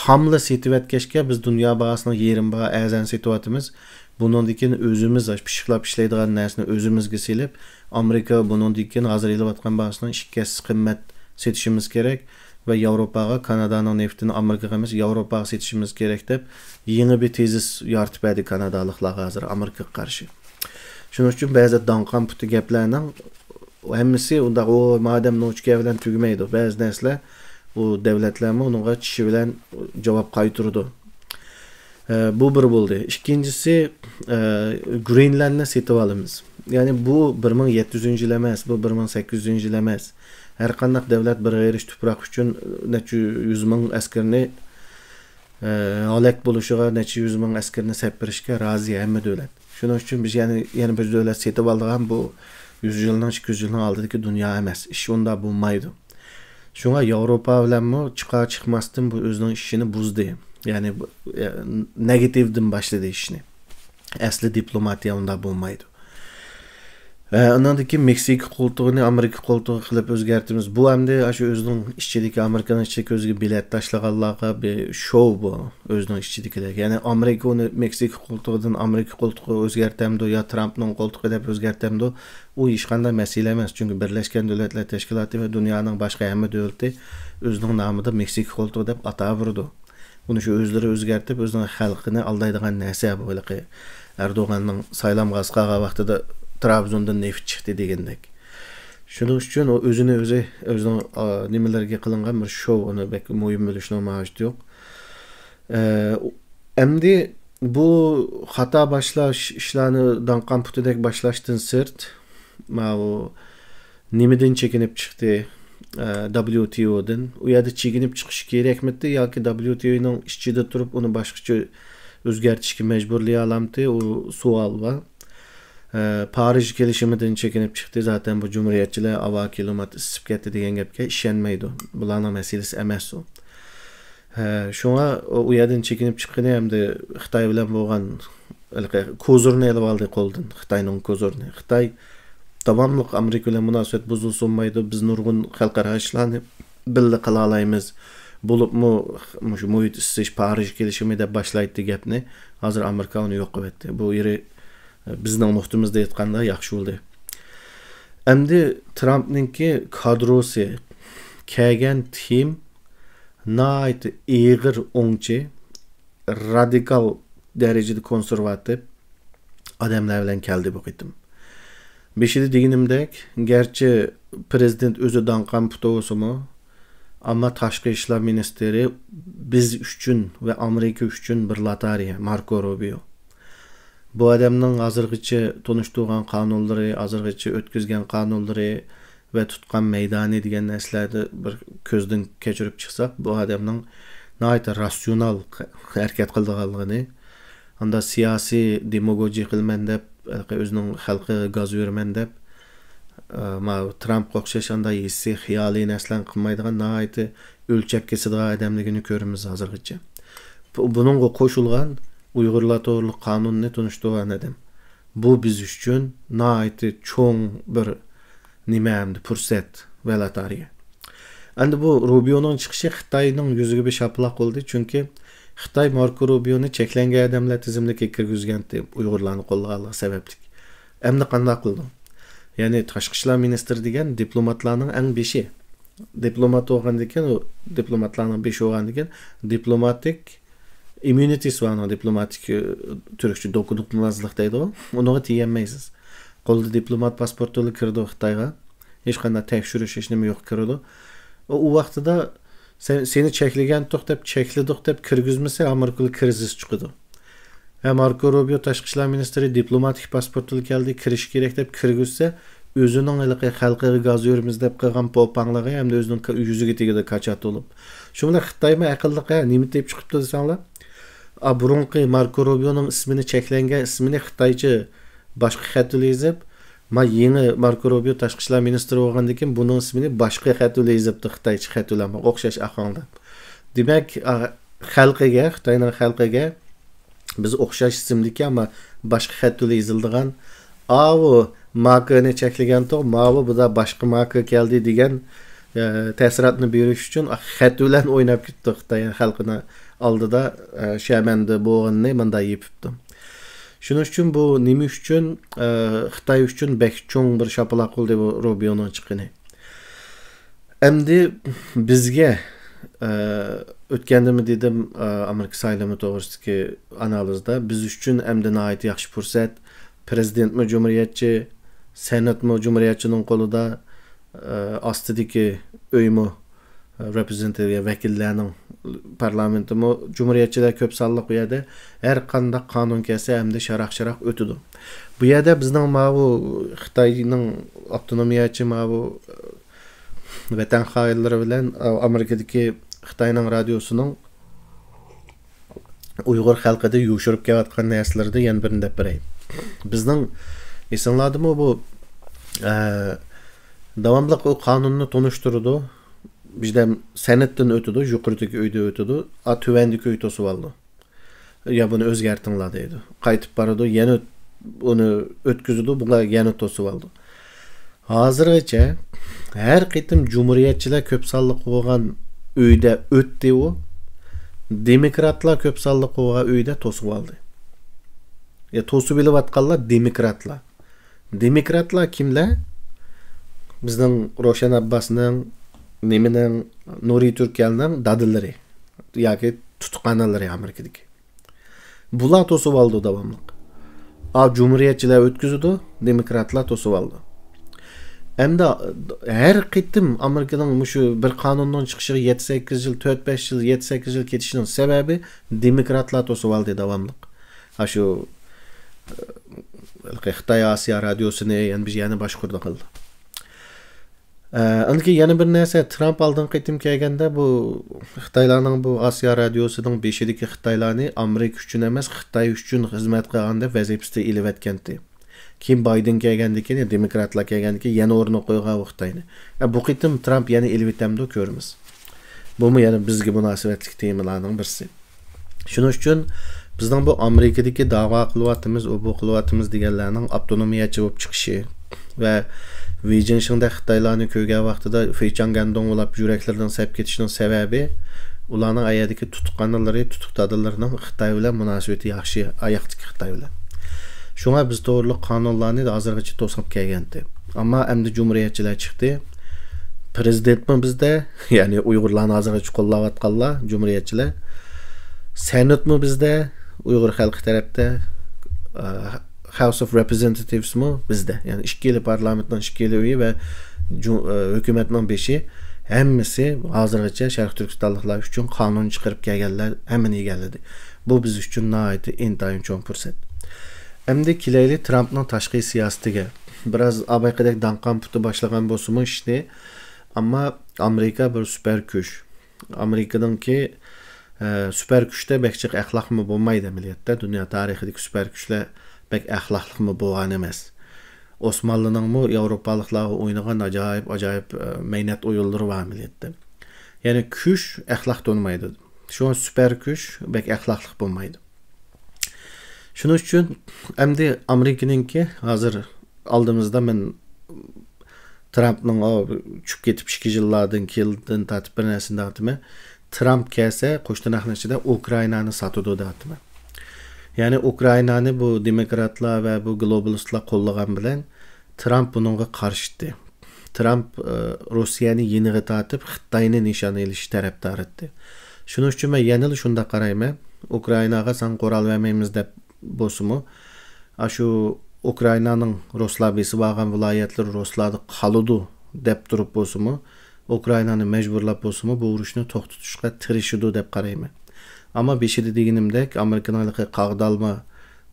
خاملا سېتىۋەتكەچكە بىز دۇنيا باھاسىنىڭ يېرىم باھا ئەرزان سېتىۋاتىمىز. بۇنىڭدىن كېيىن ئۆزىمىز پىششىقلاپ ئىشلەيدىغان نەرسىنى ئۆزىمىزگە سېلىپ، ئامېرىكا بۇنىڭدىن كېيىن ھازىر ئېلىۋاتقان باھاسىنىڭ ئىككى ھەسسىسى قىممەت سېتىشىمىز كېرەك ۋە ياۋروپاغا كانادانىڭ نېفىتىنى ئامېرىكىغا ئەمەس، ياۋروپاغا سېتىشىمىز كېرەك دەپ يېڭى بىر تېزىس يارىتىپ بەردى كانادالىقلارغا ھازىر ئامېرىكىغا قارشى. شۇنىڭ ئۈچۈن بەزى داڭقان پۇتى گەپلەرنىڭ ھەممىسى ئۇنداق، ئۇ مادەم نوچكا بىلەن تۈگىمەيدۇ. بەزى نەرسىلەر ئۇ دۆلەتلەرمۇ ئۇنىڭغا چىشى بىلەن جاۋاب قايتۇرىدۇ. ئە، بۇ بىر بولدى. ئىككىنچىسى، ئە، گرېنلاندنى سېتىپ ئالىمىز. يەنى بۇ بىر مىڭ يەتتە يۈزىنچى يىل ئەمەس، بۇ بىر مىڭ سەككىز يۈزىنچى يىل ئەمەس. ھەر قانداق دۆلەت بىر غېرىش تۇپراق ئۈچۈن نەچچە يۈز مىڭ ئەسكىرىنى، ئە، ھالاك بولۇشىغا نەچچە يۈز مىڭ ئەسكىرىنى سەپ بېرىشكە رازى ھەممە دۆلەت. شۇنىڭ ئۈچۈن بىز يەنە، يەنە بىر دۆلەت سېتىپ ئالىدىغان بۇ يۈز يىلنىڭ، ئىككى يۈز يىلنىڭ ئالدىدىكى دۇنيا ئەمەس. ئىش ئۇنداق بولمايدۇ. شۇڭا ياۋروپا بىلەنمۇ چىقار چىقماستىن بۇ ئۆزىنىڭ ئىشىنى بۇزدى. يەنى بۇ، ئە، نېگاتىۋدىن باشلىدى ئىشنى. ئەسلى دىپلوماتىيە ئۇنداق بولمايدۇ. ئە، ئۇنىڭدىن كېيىن مېكسىكا قولتۇقىنى ئامېرىكا قولتۇقى قىلىپ ئۆزگەرتىمىز. بۇ ئەمدى ئاشۇ ئۆزىنىڭ ئىچىدىكى، ئامېرىكىنىڭ ئىچىدىكى ئۆزىگە بېلەت تاشلىغانلارغا بىر شوۋ بۇ. ئۆزىنىڭ ئىچىدىكىلەر. يەنى ئامېرىكا ئۇنى مېكسىكا قولتۇقىدىن ئامېرىكا قولتۇقىغا ئۆزگەرتەمدۇ يا ترامپنىڭ قولتۇقى دەپ ئۆزگەرتەمدۇ، ئۇ ھېچقانداق مەسىلە ئەمەس. چۈنكى بىرلەشكەن دۆلەتلەر تەشكىلاتى ۋە دۇنيانىڭ باشقا ھەممە دۆلىتى ئۆزىنىڭ نامىدا مېكسىكا قولتۇقى دەپ ئاتاۋېرىدۇ. ئۇنى شۇ ئۆزلىرى ئۆزگەرتىپ، ئۆزىنىڭ خەلقىنى ئالدايدىغان نەرسە بۇ. ھېلىقى ئەردوغاننىڭ سايلامغا ئاز قالغان ۋاقتىدا ترابزوندىن نېفىت چىقتى دېگەندەك. شۇنىڭ ئۈچۈن ئۇ ئۆزىنى ئۆزى، ئۆزىنىڭ، ئا، نېمىلىرىگە قىلىنغان بىر شوۋ، ئۇنى بەك مۇھىم بىلىشنىڭ ھاجىتى يوق. ئە، ئەمدى بۇ خاتا باشلاش ئىشلارنى داڭقان پۇتىدەك باشلاشتىن سىرت، ماۋۇ نېمىدىن چېكىنىپ چىقتى؟ ئە، دابليۇ تى ئودىن. ئۇ يەردە چېكىنىپ چىقىش كېرەكمىتى ياكى دابليۇ تى ئونىڭ ئىچىدە تۇرۇپ ئۇنى باشقىچە ئۆزگەرتىشكە مەجبۇرلىيالامتى؟ ئۇ سوئال بار. ئە، پارىژ كېلىشىمىدىن چېكىنىپ چىقتى. زاتەن بۇ جۇمھۇرىيەتچىلەر ئاۋا كىلىمات ئىسسىپ كەتتى دېگەن گەپكە ئىشەنمەيدۇ. بۇلارنىڭ مەسىلىسى ئەمەس ئۇ. ھە، شۇڭا ئۇ، ئۇ يەردىن چېكىنىپ چىققىنى ھەمدە خىتاي بىلەن بولغان ھېلىقى كوزىرنى ئېلىۋالدى قولدىن، خىتاينىڭ كوزىرنى. خىتاي داۋاملىق ئامېرىكا بىلەن مۇناسىۋەت بۇزۇلسۇنمايدۇ، بىز نۇرغۇن خەلقئارا ئىشلارنى بىللە قىلالايمىز. بولۇپمۇ مۇشۇ مۇھىت ئىسسىش، پارىژ كېلىشىمى دەپ باشلايتتى گەپنى. ھازىر ئامېرىكا ئۇنى يوق قىلىۋەتتى. بۇ يېرى، بىزنىڭ نۇقتىمىزدا ئېيتقاندا ياخشى بولدى. ئەمدى ترامپنىڭكى كادروسى كەلگەن تىم ناھايىتى ئېغىر ئوڭچى، رادىكال دەرىجىدە كونسېرۋاتىپ ئادەملەر بىلەن كەلدى بۇ قېتىم. بېشىدا دېگىنىمدەك، گەرچە پىرېزىدېنت ئۆزى داڭقان پۇتى بولسىمۇ، ئەمما تاشقى ئىشلار مىنىستىرى بىز ئۈچۈن ۋە ئامېرىكا ئۈچۈن بىر لاتارىيە، ماركو روبىيو. بۇ ئادەمنىڭ ھازىرغىچە تونۇشتۇرغان قانۇنلىرى، ھازىرغىچە ئۆتكۈزگەن قانۇنلىرى ۋە تۇتقان مەيدانى دېگەن نەرسىلەردە بىر كۆزدىن كەچۈرۈپ چىقساق، بۇ ئادەمنىڭ ناھايىتى راتسىيونال ھەرىكەت قىلىدىغانلىقىنى، ئاندا سىياسىي دېماگوگىيە قىلىمەن دەپ، ھېلىقى ئۆزىنىڭ خەلقىگە گاز يۇيۇرىمەن دەپ، ئە، ماۋۇ ترامپقا ئوخشاش ئاندا ھېسسىي، خىيالىي نەرسىلەرنى قىلمايدىغان، ناھايىتى ئۆلچەپ كېسىدىغان ئادەملىكىنى كۆرىمىز ھازىرغىچە. بۇ، بۇنىڭغا قوشۇلغان ئۇيغۇرلار توغرىلىق قانۇننى تونۇشتۇرغان ئادەم. بۇ بىز ئۈچۈن ناھايىتى چوڭ بىر نېمە ئەمدى پۇرسەت ۋە لاتارىيە. ئەمدى بۇ روبىيونىڭ چىقىشى خىتاينىڭ يۈزىگە بىر شاپىلاق بولدى، چۈنكى خىتاي ماركو روبىيونى چەكلەنگەن ئادەملەر تىزىملىكىگە كىرگۈزگەنتى، ئۇيغۇرلارنى قوللىغانلىقى سەۋەبلىك. ئەمدى قانداق قىلىدۇ؟ يەنى تاشقى ئىشلار مىنىستىرى دېگەن دىپلوماتلارنىڭ ئەڭ بېشى. دىپلومات بولغاندىكىن، ئۇ دىپلوماتلارنىڭ بېشى بولغاندىكىن، دىپلوماتىك ئىممۇنىتېسى بار، دىپلوماتىك، ئى، تۈركچە دوكۇنۇقمازلىق دەيدىغۇ، ئۇنىڭغا تېگەلمەيسىز. قولدا دىپلومات پاسپورتى بىلەن كىرىدۇ خىتايغا. ھېچقانداق تەكشۈرۈش، ھېچنېمە يوق كىرىدۇ. ئۇ، ئۇ ۋاقتىدا سەن، سېنى چەكلىگەنتۇق دەپ، چەكلىدۇق دەپ كىرگۈزمىسە، ئامېرىكىدا كىرىزىس چىقىدۇ. ھە، ماركو روبىيو تاشقى ئىشلار مىنىستىرى دىپلوماتىك پاسپورت بىلەن كەلدى، كىرىش كېرەك دەپ كىرگۈزسە، ئۆزىنىڭ ھېلىقى خەلقىگە گاز يۇيۇرىمىز دەپ قىلغان پوپاڭلىقى ھەمدە ئۆزىنىڭ ك-، يۈزىگە تېگىدۇ كاچات بولۇپ. شۇ بىلەن خىتايمۇ ئەقىللىق، ھە، نېمە دەپ چىقىپتۇ دېسەڭلار؟ ئا، بۇرۇنقى ماركو روبىيونىڭ ئىسمىنى، چەكلەنگەن ئىسمىنى خىتايچە باشقا خەت بىلەن يېزىپ، ما يېڭى ماركو روبىيو تاشقى ئىشلار مىنىستىرى بولغاندىن كېيىن بۇنىڭ ئىسمىنى باشقا خەت بىلەن يېزىپتۇ، خىتايچە خەت بىلەن، ئوخشاش ئاقاڭدا. دېمەك، ئا، خەلقىگە، خىتاينىڭ خەلقىگە بىز ئوخشاش ئىسىمدىكى، ئەمما باشقا خەت تۈرى يېزىلىدىغان، ئاۋۇ ماكىنى چەكلىگەنتۇق، ماۋۇ بۇدا باشقا ماكى كەلدى دېگەن، ئە، تەسىراتنى بېرىش ئۈچۈن خەت بىلەن ئويناپ كېتىپتۇ خىتاي خەلقىنىڭ ئالدىدا، ئە، شەمەندە بولغىنىنى مۇنداق يېپىپتۇ. شۇنىڭ ئۈچۈن بۇ نېمە ئۈچۈن، ئە، خىتاي ئۈچۈن بەك چوڭ بىر شاپىلاق بولدى بۇ روبىيونىڭ چىققىنى. ئەمدى بىزگە، ئە، ئۆتكەندىمۇ دېدىم، ئە، ئامېرىكا سايلىمى توغرىسىدىكى ئانالىزدا، بىز ئۈچۈن ئەمدى ناھايىتى ياخشى پۇرسەت. پرېزىدېنتمۇ جۇمھۇرىيەتچى، سېناتمۇ جۇمھۇرىيەتچىنىڭ قولىدا، ئە، ئاستىدىكى ئۆيمۇ، ئە، رېپرېزېنتېتىۋ ۋەكىللەرنىڭ پارلامېنتىمۇ جۇمھۇرىيەتچىلەر كۆپ سانلىق بۇ يەردە. ھەر قانداق قانۇن كەلسە ئەمدى شاراق-شاراق ئۆتىدۇ. بۇ يەردە بىزنىڭ ماۋۇ خىتاينىڭ ئاپتونومىيەچى ماۋۇ ۋەتەن خائىنلىرى بىلەن ئامېرىكىدىكى خىتاينىڭ رادىيوسىنىڭ ئۇيغۇر خەلقىدە يوشۇرۇپ كېلىۋاتقان نەرسىلىرىدە يەنە بىرنى دەپ بېرەي. بىزنىڭ ئېسىڭلاردىمۇ بۇ، ئە، داۋاملىق ئۇ قانۇننى تونۇشتۇرىدۇ. بىردەم سېناتتىن ئۆتىدۇ، يۇقىرىدىكى ئۆيدە ئۆتىدۇ، ئا، تۆۋەندىكى ئۆي توسۇۋالىدۇ. يا بۇنى ئۆزگەرتىڭلار دەيدۇ. قايتىپ بارىدۇ، يەنە ئۇنى ئۆتكۈزىدۇ، بۇلار يەنە توسۇۋالىدۇ. ھازىرغىچە ھەر قېتىم جۇمھۇرىيەتچىلەر كۆپ سانلىق بولغان ئۆيدە ئۆتتى ئۇ، دېموكراتلار كۆپ سانلىق بولغان ئۆيدە توسۇۋالدى. يا توسۇۋېلىۋاتقانلار دېموكراتلار. دېموكراتلار كىملەر؟ بىزنىڭ روشەن ئابباسنىڭ، نېمىنىڭ، نۇرى تۈركەلنىڭ دادىلىرى ياكى تۇتقانلىرى ئامېرىكىدىكى. بۇلار توسۇۋالىدۇ داۋاملىق. ئا، جۇمھۇرىيەتچىلەر ئۆتكۈزىدۇ، دېموكراتلار توسۇۋالىدۇ. ئەمدى ھەر قېتىم ئامېرىكىنىڭ مۇشۇ بىر قانۇننىڭ چىقىشىغا يەتتە سەككىز يىل، تۆت بەش يىل، يەتتە سەككىز يىل كېتىشىنىڭ سەۋەبى دېموكراتلار توسۇۋالدى داۋاملىق. ھا شۇ، ئە، خىتاي ئاسىيا رادىيوسىنى يەنە بىر يەنە باشقۇرىدىغانلار. ئە، ئاندىن كېيىن يەنە بىر نەرسە، ترامپ ئالدىنقى قېتىم كەلگەندە بۇ خىتايلارنىڭ بۇ ئاسىيا رادىيوسىنىڭ بېشىدىكى خىتايلارنى ئامېرىكا ئۈچۈن ئەمەس، خىتاي ئۈچۈن خىزمەت قىلغان دەپ ۋەزىپىسىدىن ئېلىۋەتكەنتى. كېيىن بايدېن كەلگەندىن كېيىن، دېموكراتلار كەلگەندىن كېيىن يەنە ئورنىغا قويغان ئۇ خىتاينى. ئە، بۇ قېتىم ترامپ يەنە ئېلىۋېتەمدۇ كۆرىمىز. بۇمۇ يەنە بىزگە مۇناسىۋەتلىك تېمىلارنىڭ بىرسى. شۇنىڭ ئۈچۈن بىزنىڭ بۇ ئامېرىكىدىكى داۋا قىلىۋاتىمىز، ئۇ بۇ قىلىۋاتىمىز دېگەنلەرنىڭ ئاپتونومىيەچى بولۇپ چىقىشى ۋە ۋېي جىنشىڭدەك خىتايلارنى كۆرگەن ۋاقتىدا فېيچاڭ گەندۇڭ بولاپ يۈرەكلىرىنىڭ سەپ كېتىشىنىڭ سەۋەبى ئۇلارنىڭ ئەيەردىكى تۇتقانلىرى، تۇتۇق دادىلىرىنىڭ خىتاي بىلەن مۇناسىۋىتى ياخشى، ئاياقتىكى خىتاي بىلەن. شۇڭا بىز توغرۇلۇق قانۇنلارنى ھازىرغىچە توسۇپ كەلگەنتى. ئەمما ئەمدى جۇمھۇرىيەتچىلەر چىقتى. پرېزىدېنتمۇ بىزدە، يەنى ئۇيغۇرلارنى ھازىرغىچە قوللاۋاتقانلار، جۇمھۇرىيەتچىلەر. سېناتمۇ بىزدە، ئۇيغۇر خەلقى تەرەپتە، ئە، House of Representatives مۇ بىزدە. يەنى ئىككىلا پارلامېنتنىڭ ئىككىلا ئۆيى ۋە جۇ-، ئە، ھۆكۈمەتنىڭ بېشى ھەممىسى ھازىرغىچە شەرقىي تۈركىستانلىقلار ئۈچۈن قانۇن چىقىرىپ كەلگەنلەر ھەممىنى ئىگىلىدى. بۇ بىز ئۈچۈن ناھايىتى ئىنتايىن چوڭ پۇرسەت. ئەمدى كېلەيلى ترامپنىڭ تاشقى سىياسىتىگە. بىراز ئاۋۋالقىدەك داڭقان پۇتى باشلىغان بولسىمۇ ئىشنى، ئەمما ئامېرىكا بىر سۈپەر كۈچ. ئامېرىكىنىڭكى، ئە، سۈپەر كۈچتە بەك جىق ئەخلاقمۇ بولمايدۇ ئەمەلىيەتتە. دۇنيا تارىخىدىكى سۈپەر كۈچلەر بەك ئەخلاقلىقمۇ بولغان ئەمەس. ئوسمانلىنىڭمۇ ياۋروپالىقلارغا ئوينىغان ئاجايىپ، ئاجايىپ، ئە، مەينەت ئويۇنلىرى بار ئەمەلىيەتتە. يەنى كۈچ ئەخلاق تونۇمايدۇ. شۇڭا سۈپەر كۈچ بەك ئەخلاقلىق بولمايدۇ. شۇنىڭ ئۈچۈن ئەمدى ئامېرىكىنىڭكى ھازىر ئالدىمىزدا، مەن ترامپنىڭ ئۇ چۈشۈپ كېتىپ ئىككى يىللاردىن كېيىندىن تارتىپ بىر نەرسىنى دەۋاتىمەن. ترامپ كەلسە قوش تىرناقنىڭ ئىچىدە ئۇكرائىنانى ساتىدۇ دەۋاتىمەن. يەنى ئۇكرائىنانى بۇ دېموكراتلار ۋە بۇ گلوبالىستلار قوللىغان بىلەن ترامپ بۇنىڭغا قارشى ئىدى. ترامپ، ئە، روسىيەنى يېنىغا تارتىپ خىتاينى نىشان ئېلىش تەرەپدارى ئىدى. شۇنىڭ ئۈچۈن مەن يەنىلا شۇنداق قارايمەن. ئۇكرائىناغا ساڭا قورال بەرمەيمىز دەپ بولسىمۇ، ئاشۇ ئۇكرائىنانىڭ رۇسلار بېسىپ ئالغان ۋىلايەتلىرى رۇسلاردا قالىدۇ دەپ تۇرۇپ بولسىمۇ، ئۇكرائىنانى مەجبۇرلاپ بولسىمۇ بۇ ئۇرۇشنى توختىتىشقا تىرىشىدۇ دەپ قارايمەن. ئەمما بېشىدا دېگىنىمدەك ئامېرىكىنىڭ ھېلىقى قاغدالما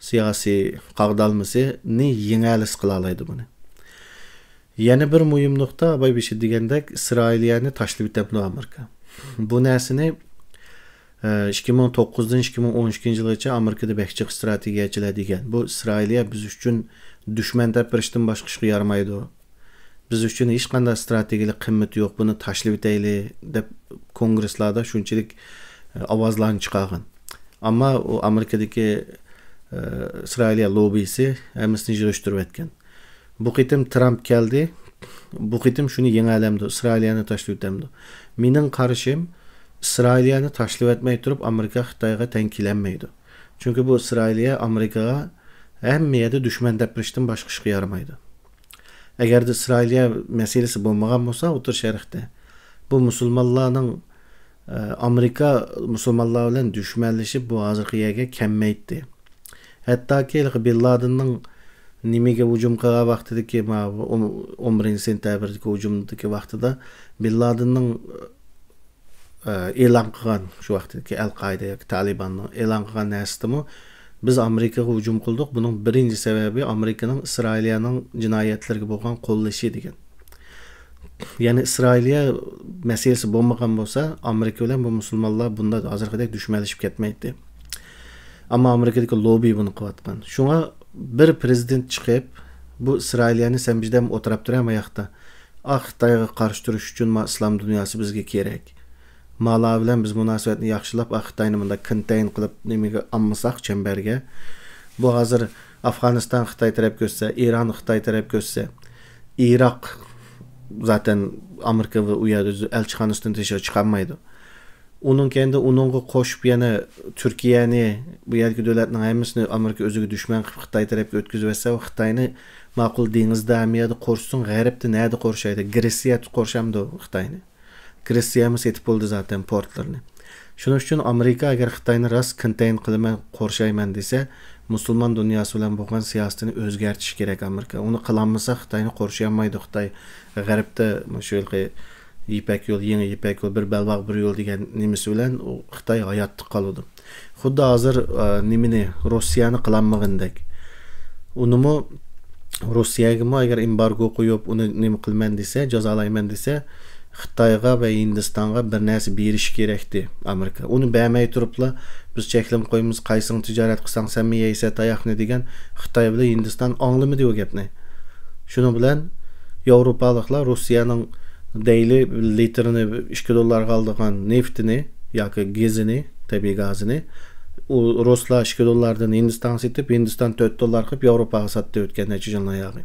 سىياسىي قاغدالمىسىنى يېڭەلىس قىلالايدۇ بۇنى. يەنە بىر مۇھىم نۇقتا، باي بېشىدا دېگەندەك، ئىسرائىلىيەنى تاشلىۋېتەمدۇ ئامېرىكا؟ بۇ نەرسىنى، ئە، ئىككى مىڭ توققۇزدىن ئىككى مىڭ ئون ئىككىنچى يىلغىچە ئامېرىكىدا بەك جىق ئىستراتېگىيەچىلەر دېگەن. بۇ ئىسرائىلىيە بىز ئۈچۈن دۈشمەن دەپ بېرىشتىن باشقا ئىشقا يارىمايدۇ. بىز ئۈچۈن ھېچقانداق ئىستراتېگىيەلىك قىممىتى يوق، بۇنى تاشلىۋېتەيلى دەپ كونگرېسلاردا شۇنچىلىك، ئە، ئاۋازلارنى چىقارغان. ئەمما ئۇ ئامېرىكىدىكى ئىسرائىلىيە لوببىسى ھەممىسىنى يىغىشتۇرۇۋەتكەن. بۇ قېتىم ترامپ كەلدى. بۇ قېتىم شۇنى يېڭەلەمدۇ، ئىسرائىلىيەنى تاشلىۋېتەمدۇ؟ مېنىڭ قارىشىم، ئىسرائىلىيەنى تاشلىۋەتمەي تۇرۇپ ئامېرىكا خىتايغا تەڭ كېلەلمەيدۇ. چۈنكى بۇ ئىسرائىلىيە ئامېرىكىغا ھەممە يەردە دۈشمەن دەپ بېرىشتىن باشقا ئىشقا يارىمايدۇ. ئەگەردە ئىسرائىلىيە مەسىلىسى بولمىغان بولسا ئوتتۇرا شەرقتە، بۇ مۇسۇلمانلارنىڭ ئامېرىكا مۇسۇلمانلار بىلەن دۈشمەنلىشىپ بۇ ھازىرقى يەرگە كەلمەيتتى. ھەتتاكى ھېلىقى بىن لادىننىڭ نېمىگە ھۇجۇم قىلغان ۋاقتىدىكى، ماۋۇ ئون بىرىنچى سېنتەبىردىكى ھۇجۇمدىكى ۋاقتىدا بىن لادىننىڭ ئېلان قىلغان، شۇ ۋاقتىدىكى ئەل قائىدە ياكى تالىباننىڭ ئېلان قىلغان نەرسىدىمۇ، بىز ئامېرىكىغا ھۇجۇم قىلدۇق، بۇنىڭ بىرىنچى سەۋەبى ئامېرىكىنىڭ ئىسرائىلىيەنىڭ جىنايەتلىرىگە بولغان قوللىشى دېگەن. يەنى ئىسرائىلىيە مەسىلىسى بولمىغان بولسا، ئامېرىكا بىلەن بۇ مۇسۇلمانلار بۇنداق ھازىرقىدەك دۈشمەنلىشىپ كەتمەيتتى. ئەمما ئامېرىكىدىكى لوببى بۇنى قىلىۋاتقان. شۇڭا بىر پرېزىدېنت چىقىپ، بۇ ئىسرائىلىيەنى سەن بىردەم ئولتۇراپ تۇرە ما ياقتا، ئاھ، خىتايغا قارشى تۇرۇش ئۈچۈن ما ئىسلام دۇنياسى بىزگە كېرەك. مالا بىلەن بىز مۇناسىۋەتنى ياخشىلاپ، ئاھ، خىتاينى مۇنداق كونتەين قىلىپ نېمىگە ئالمىساق چەمبەرگە. بۇ ھازىر ئافغانىستان خىتاي تەرەپكە ئۆتسە، ئىران خىتاي تەرەپكە ئۆتسە، ئىراق زاتەن ئامېرىكا ئۇ يەردە ئۆز ئەلچىخانىسىدىن تېشىغا چىقالمايدۇ. ئۇنىڭ كەينىدە ئۇنىڭغا قوشۇپ يەنە تۈركىيەنى، بۇ يەردىكى دۆلەتنىڭ ھەممىسىنى ئامېرىكا ئۆزىگە دۈشمەن قىلىپ خىتاي تەرەپكە ئۆتكۈزۈۋەتسە، خىتاينى ماقۇل دېڭىزدا ھەممە يەردە قورشىسۇن، غەربتە نەدە قورشايدۇ؟ گرېتسىيەدە قورشامدۇ خىتاينى؟ گرېتسىيەمۇ سېتىپ بولدى زاتەن پورتلىرىنى. شۇنىڭ ئۈچۈن ئامېرىكا ئەگەر خىتاينى راست كونتەين قىلىمەن، قورشايمەن دېسە، مۇسۇلمان دۇنياسى بىلەن بولغان سىياسىتىنى ئۆزگەرتىشى كېرەك ئامېرىكا. ئۇنى قىلالمىسا خىتاينى قورشىيالمايدۇ. خىتاي غەربتە مۇشۇ يىلقى يىپەك يول، يېڭى يىپەك يول، بىر بەلباغ بىر يول دېگەن نېمىسى بىلەن ئۇ خىتاي ھاياتلىق قالىدۇ. خۇددى ھازىر، ئە، نېمىنى، روسىيەنى قىلالمىغىنىدەك. ئۇنىمۇ، روسىيەگىمۇ ئەگەر ئېمبارگو قويۇپ، ئۇنى نېمە قىلىمەن دېسە، جازالايمەن دېسە، خىتايغا ۋە ھىندىستانغا بىر نەرسە بېرىشى كېرەكتى ئامېرىكا. ئۇنى بەرمەي تۇرۇپلا، بىز چەكلىمە قويىمىز، قايسىڭ تىجارەت قىلساڭ سەنمۇ يەيسەن تاياقنى دېگەن خىتاي بىلەن ھىندىستان ئاڭلىمىدى ئۇ گەپنى. شۇنىڭ بىلەن ياۋروپالىقلار روسىيەنىڭ دەيلى لىتىرىنى ئىككى دوللارغا ئالىدىغان نېفىتىنى ياكى گېزىنى، تەبىئىي گازىنى ئۇ رۇسلار ئىككى دوللاردىن ھىندىستانغا سېتىپ، ھىندىستان تۆت دوللار قىلىپ ياۋروپاغا ساتتى ئۆتكەن نەچچە يىلنىڭ ياغى.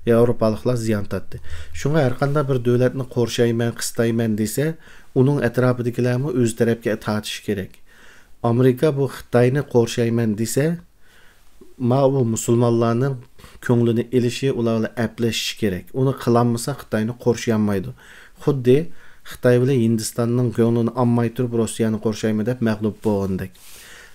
ياۋروپالىقلار زىيان تارتتى. شۇڭا ھەرقانداق بىر دۆلەتنى قورشايمەن، قىستايمەن دېسە، ئۇنىڭ ئەتراپىدىكىلەرمۇ ئۆز تەرەپكە تارتىشى كېرەك. ئامېرىكا بۇ خىتاينى قورشايمەن دېسە، ماۋۇ مۇسۇلمانلارنىڭ كۆڭلىنى ئېلىشى، ئۇلار بىلەن ئەپلىشىشى كېرەك. ئۇنى قىلالمىسا، خىتاينى قورشىيالمايدۇ. خۇددى خىتاي بىلەن ھىندىستاننىڭ كۆڭلىنى ئالماي تۇرۇپ، روسىيەنى قورشايمەن دەپ مەغلۇپ بولغىنىدەك.